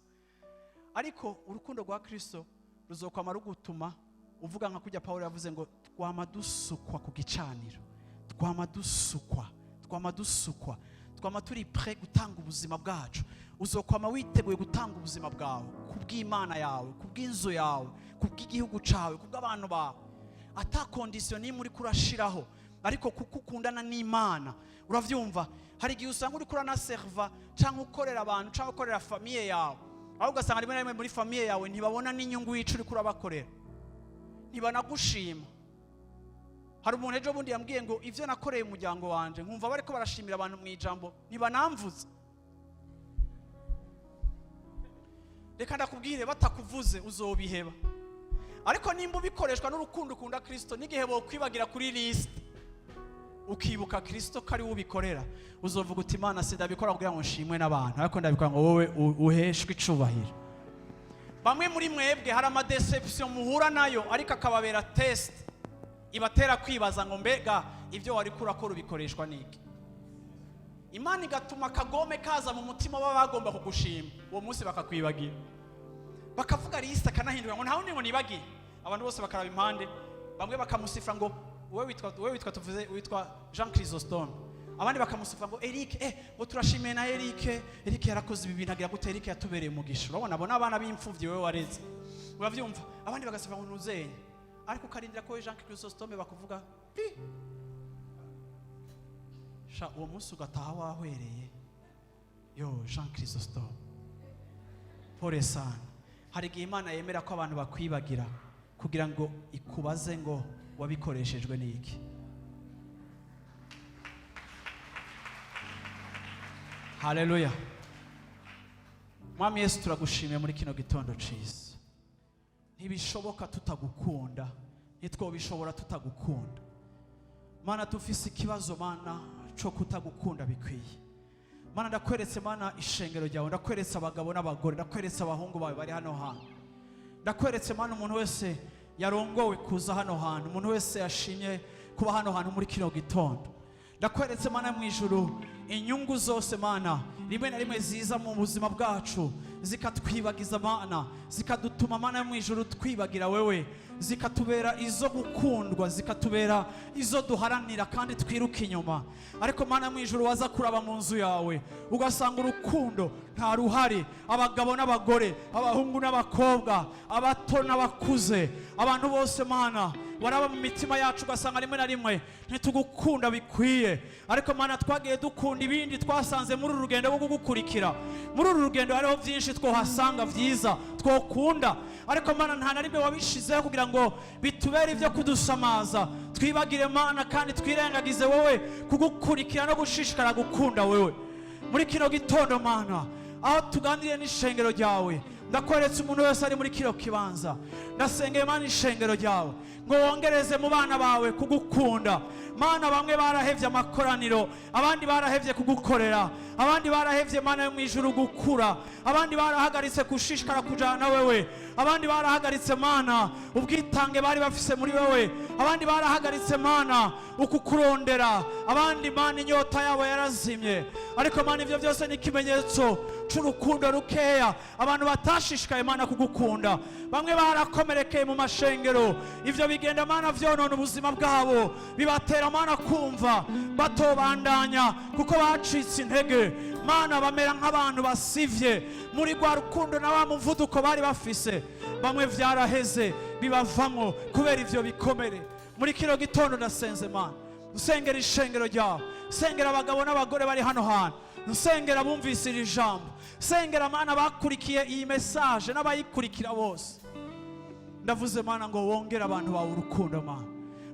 Ariko urukundo rwa Kristo ruzokwama rugutuma uvuga nka kujya Paul yavuze ngo: "Twama dusukwa ku gicaniro, twama dusukwa, twama dusukwa, twama turi prêt gutanga ubuzima bwacu." Uzokwama witeguye gutanga ubuzima bwawe kubw'Imana yawe, kubw'inzu yawe, kubw'igihugu cawe, kubw'abantu bawe, ata condition n'imwe uriko urashiraho, ariko kuko ukundana n'Imana. Uravyumva? Hari igihe usanga uriko uranaserva cyangwa ukorera abantu cyangwa ukorera famille yawe, aho ugasanga rimwe na rimwe muri famille yawe ntibabona n'inyungu y'ico uriko urabakorera, ntibanagushima. Hari umuntu ejo bundi yambwiye ngo: "Ibyo nakoreye umuryango wanje, nkumva bariko barashimira abantu mu ijambo, ntibanamvuze." Reka ndakubwire, batakuvuze uzobiheba. Ariko nimba ubikoreshwa n'urukundo ukunda Kristo, n'igihe bokwibagira kuri liste, ukibuka Kristo ko ari we ubikorera, uzovuga uti: "Imana, sindabikora kugira ngo nshimwe n'abantu, ariko ndabikora ngo wowe uheshwe icubahiro." Bamwe muri mwebwe hari amadéception muhura nayo, ariko akababera test ibatera kwibaza ngo: "Mbega ibyo wari kurakora ubikoreshwa n'iki?" Imana igatuma akagome kaza mu mutima w'abagomba kugushima uwo munsi, bakakwibagira, bakavuga liste akanahindura ngo: "Nta wundi ngo nibagiye." Abantu bose bakaraba impande. Bamwe bakamusifra ngo wowe witwa, tuvuze witwa Jean Chrysostome, abandi bakamusifra ngo Eric, ngo turashimiye na Eric, Eric yarakoze ibi bintu, agira gute, Eric yatubereye umugisha. Urabona, abo n'abana b'imfuvyi wowe wareze, uravyumva? Abandi bagasifra ngo ntuzenye, ariko ukarindira ko Jean Chrysostome bakuvuga pi sha, uwo munsi ugataha wahwereye. Yo Jean Chrysostome, pole sana. Hari igihe Imana yemera ko abantu bakwibagira kugira ngo ikubaze ngo wabikoreshejwe n'iki. Haleluya! Mwami Yesu, turagushimiye muri kino gitondo ciza. Ntibishoboka tutagukunda, ntitwobishobora tutagukunda. Mana, dufise ikibazo, Mana, cyo kutagukunda bikwiye. Mana, ndakweretse, Mana, ishengero ryawe, ndakweretse abagabo n'abagore, ndakweretse abahungu bawe bari hano hantu, ndakweretse, Mana, umuntu wese yarongowe kuza hano hantu, umuntu wese yashimye kuba hano hantu muri kino gitondo. Ndakweretse, Mana, mu ijuru, inyungu zose, Mana, rimwe na rimwe ziza mu buzima bwacu zikatwibagiza, Mana, zikadutuma, Mana yo mu ijuru, twibagira wewe, zikatubera izo gukundwa, zikatubera izo duharanira kandi twiruka inyuma. Ariko, Mana yo mu ijuru, waza kuraba mu nzu yawe ugasanga urukundo nta ruhari. Abagabo n'abagore, abahungu n'abakobwa, abato n'abakuze, abantu bose, Mana, waraba mu mitima yacu ugasanga rimwe na rimwe ntitugukunda bikwiye. Ariko, Mana, twagiye dukunda ibindi twasanze muri uru rugendo rwo kugukurikira. Muri uru rugendo hariho byinshi twohasanga byiza twokunda, ariko, Mana, nta na rimwe wabishizeho kugira ngo bitubere ibyo kudusamaza, twibagire, Mana, kandi twirengagize wowe, kugukurikira no gushishikara gukunda wewe. Muri kino gitondo, Mana, aho tuganiriye n'ishengero ryawe, ndakweretse umuntu wese ari muri kino kibanza. Ndasengeye, Mana, ishengero ryawe ngo wongereze mu bana bawe kugukunda. Mana, bamwe barahevye amakoraniro, abandi barahevye kugukorera, abandi barahevye, Mana yo mu ijuru, gukura, abandi barahagaritse gushishikara kujana wewe, abandi barahagaritse, Mana, ubwitange bari bafise muri wewe, abandi barahagaritse, Mana, ukukurondera, abandi, Mana, inyota yabo yarazimye. Ariko, Mana, ivyo byose ni ikimenyetso c'urukundo rukeya, abantu batashishikaye, Mana, kugukunda. Bamwe barakomerekeye mu mashengero, ivyo bigenda, Mana, vyonona ubuzima bwabo, bibatera, Mana, kumva batobandanya kuko bacitse intege. Mana, bamera nk'abantu basivye muri rwa rukundo na wa muvuduko bari bafise. Bamwe vyaraheze, bibavamwo kubera ivyo bikomere. Muri kino gitondo ndasenze, Mana, nsengera ishengero ryawe, nsengera abagabo n'abagore bari hano hantu, nsengera bumvise iri jambo, nsengera, Mana, bakurikiye iyi message n'abayikurikira bose. Ndavuze, Mana, ngo wongere abantu bawe urukundo. Mana,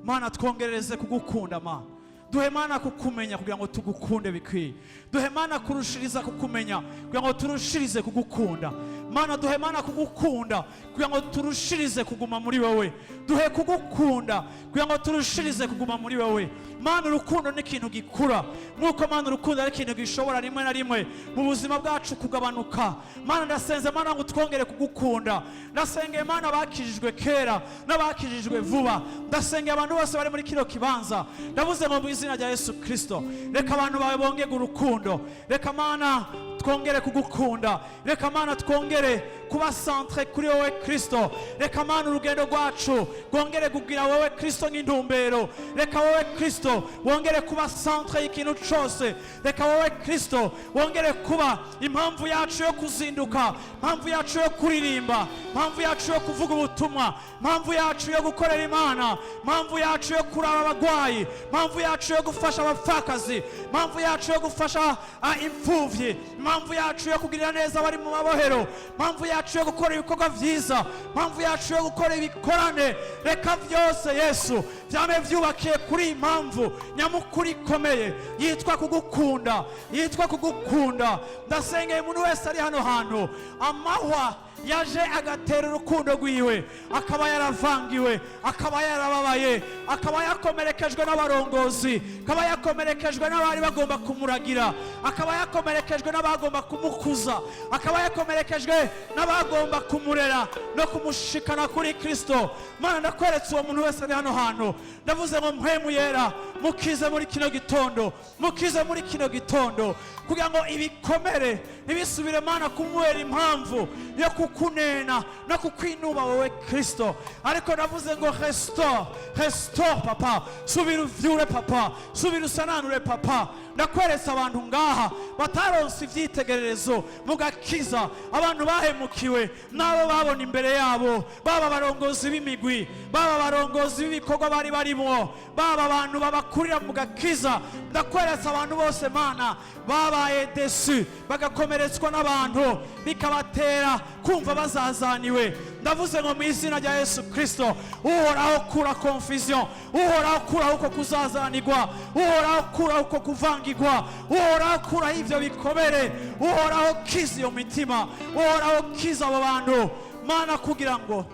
Mana, twongerereze kugukunda. Mana, duhe, Mana, kukumenya kugira ngo tugukunde bikwiye. Duhe, Mana, kurushiriza kukumenya kugira ngo turushirize kugukunda. Mana, duhe, Mana, kugukunda kugira ngo turushirize kuguma muri wowe. Duhe kugukunda kugira ngo turushirize kuguma muri wowe. Mana, urukundo ni ikintu gikura, nk'uko, Mana, urukundo ari ikintu gishobora rimwe na rimwe mu buzima bwacu kugabanuka. Mana, ndasenze, Mana, ngo twongere kugukunda. Ndasengeye, Mana, abakijijwe kera n'abakijijwe vuba. Ndasengeye abantu bose bari muri kino kibanza. Ndavuze ngo mu izina rya Yesu Kirisito, reka abantu bawe bongere urukundo. Reka, Mana, twongere kugukunda. Reka, Mana, twongere kuba centré kuri wowe Kirisito. Reka, Mana, urugendo rwacu rwongere kugira wowe Kirisito nk'intumbero. Reka wowe Kirisito wongere kuba centre y'ikintu cyose. Reka wowe Kirisito wongere kuba impamvu yacu yo kuzinduka, impamvu yacu yo kuririmba, impamvu yacu yo kuvuga ubutumwa, impamvu yacu yo gukorera Imana, impamvu yacu yo kuraba abagwayi, impamvu yacu yo gufasha abapfakazi, impamvu yacu yo gufasha imfuvyi, impamvu yacu yo kugirira neza abari mu mabohero, impamvu yacu yo gukora ibikorwa vyiza, impamvu yacu yo gukora ibikorane. Reka byose, Yesu, byame vyubakiye kuri iyi mpamvu nyamukuru ikomeye yitwa kugukunda, yitwa kugukunda. Ndasengeye umuntu wese ari hano hantu, amahwa yaje agatera urukundo rwiwe, akaba yaravangiwe, akaba yarababaye, akaba yakomerekejwe n'abarongozi, akaba yakomerekejwe n'abari bagomba kumuragira, akaba yakomerekejwe n'abagomba kumukuza, akaba yakomerekejwe n'aba N'abagomba kumurera no kumushikana kuri Kristo. Mana, ndakweretse uwo muntu wese ari hano hantu. Ndavuze ngo Mpwemu Yera, mukize muri kino gitondo, mukize muri kino gitondo, kugira ngo ibikomere ntibisubire, Mana, kumubera impamvu yo kukunena no kukwinuba wowe Kristo. Ariko ndavuze ngo restore, restore, Papa. Subira uvyure, Papa. Subira usananure, Papa. Ndakweretse abantu ngaha bataronse ivyitegererezo mu gakiza, abantu bahemukiwe n'abo babona imbere yabo, baba abarongozi b'imigwi, baba abarongozi b'ibikorwa bari barimwo, baba abantu babakurira mu gakiza. Ndakweretse abantu bose, Mana, babaye déçus, bagakomeretswa n'abantu, bikabatera kumva bazazaniwe. Ndavuze ngo mu izina rya Yesu Kristo, Uhoraho, kura confusion. Uhoraho, kuraho uko kuzazanirwa. Uhoraho, kuraho uko kuvangirwa. Uhoraho, kuraho ivyo bikomere. Uhoraho, kiza iyo mitima. Uhoraho, kiza abo bantu, Mana, kugira ngo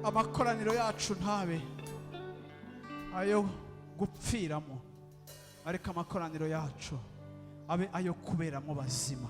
amakoraniro yacu ntabe ayo gupfiramo, ariko amakoraniro yacu abe ayo kuberamo bazima.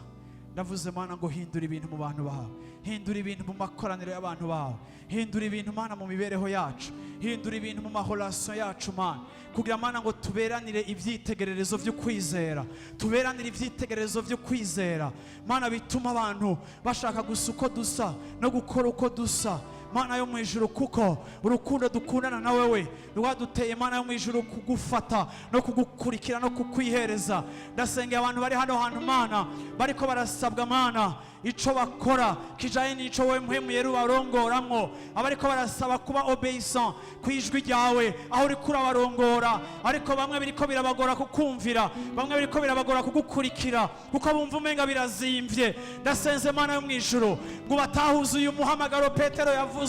Ndavuze, Mana, ngo hindura ibintu mu bantu bawe, hindura ibintu mu makoraniro y'abantu bawe, hindura ibintu, Mana, mu mibereho yacu, hindura ibintu mu ma relations yacu, Mana, kugira, Mana, ngo tuberanire ibyitegererezo byo kwizera, tuberanire ibyitegererezo byo kwizera, Mana, bituma abantu bashaka gusa uko dusa no gukora uko dusa, Mana yo mu ijuru, kuko urukundo dukundana na wewe rwaduteye, Mana yo mu ijuru, kugufata no kugukurikira no kukwihereza. Ndasengeye abantu bari hano hantu, Mana, bariko barasabwa, Mana, ico bakora kijanye n'ico wowe Mpwemu Yera ubarongoramwo, abariko barasaba kuba obéissant ku ijwi ryawe aho uriko urabarongora, ariko bamwe biriko birabagora kukumvira, bamwe biriko birabagora kugukurikira kuko bumva umenga birazimvye. Ndasenze, Mana yo mu ijuru, ngo batahuze uyu muhamagaro Petero yavuze.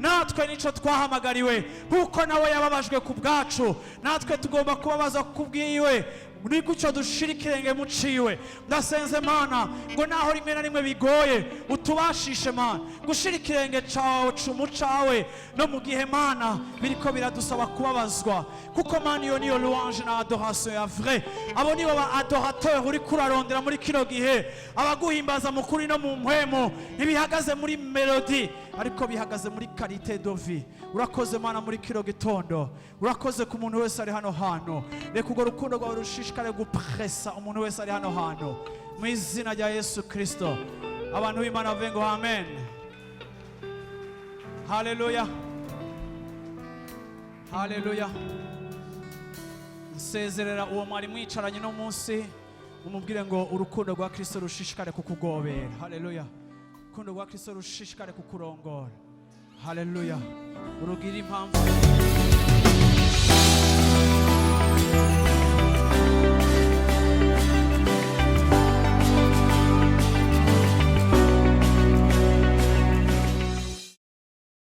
Natwe nico twahamagariwe. Kuko nawe yababajwe ku bwacu, natwe tugomba kubabaza ku bwiwe. Ni gutyo dushira ikirenge muciwe. Ndasenze, Mana, ngo naho rimwe na rimwe bigoye, utubashishe, Mana, gushira ikirenge cawe mu cawe, no mu gihe, Mana, biriko biradusaba kubabazwa, kuko, Mana, iyo niyo louange na adoration ya vrai. Abo nibo ba adorateur uriko urarondera muri kino gihe, abaguhimbaza mu kuri no mu mpwemu. Ntibihagaze muri mélodie, ariko bihagaze muri qualité de vie. Urakoze, Mana, muri kino gitondo. Urakoze ku muntu wese ari hano hantu. Reka urwo rukundo rwawe rushishikare gupresa umuntu wese ari hano hantu, mu izina rya Yesu Kristo. Abantu b'Imana bavuge ngo amen. Haleluya, haleluya. Nsezerera uwo mwari mwicaranye uno munsi, umubwire ngo urukundo rwa Kristo rushishikare kukugobera. Haleluya. Urukundo rwa Kristo rushishikare kukurongora. Haleluya. Urugire impamvu.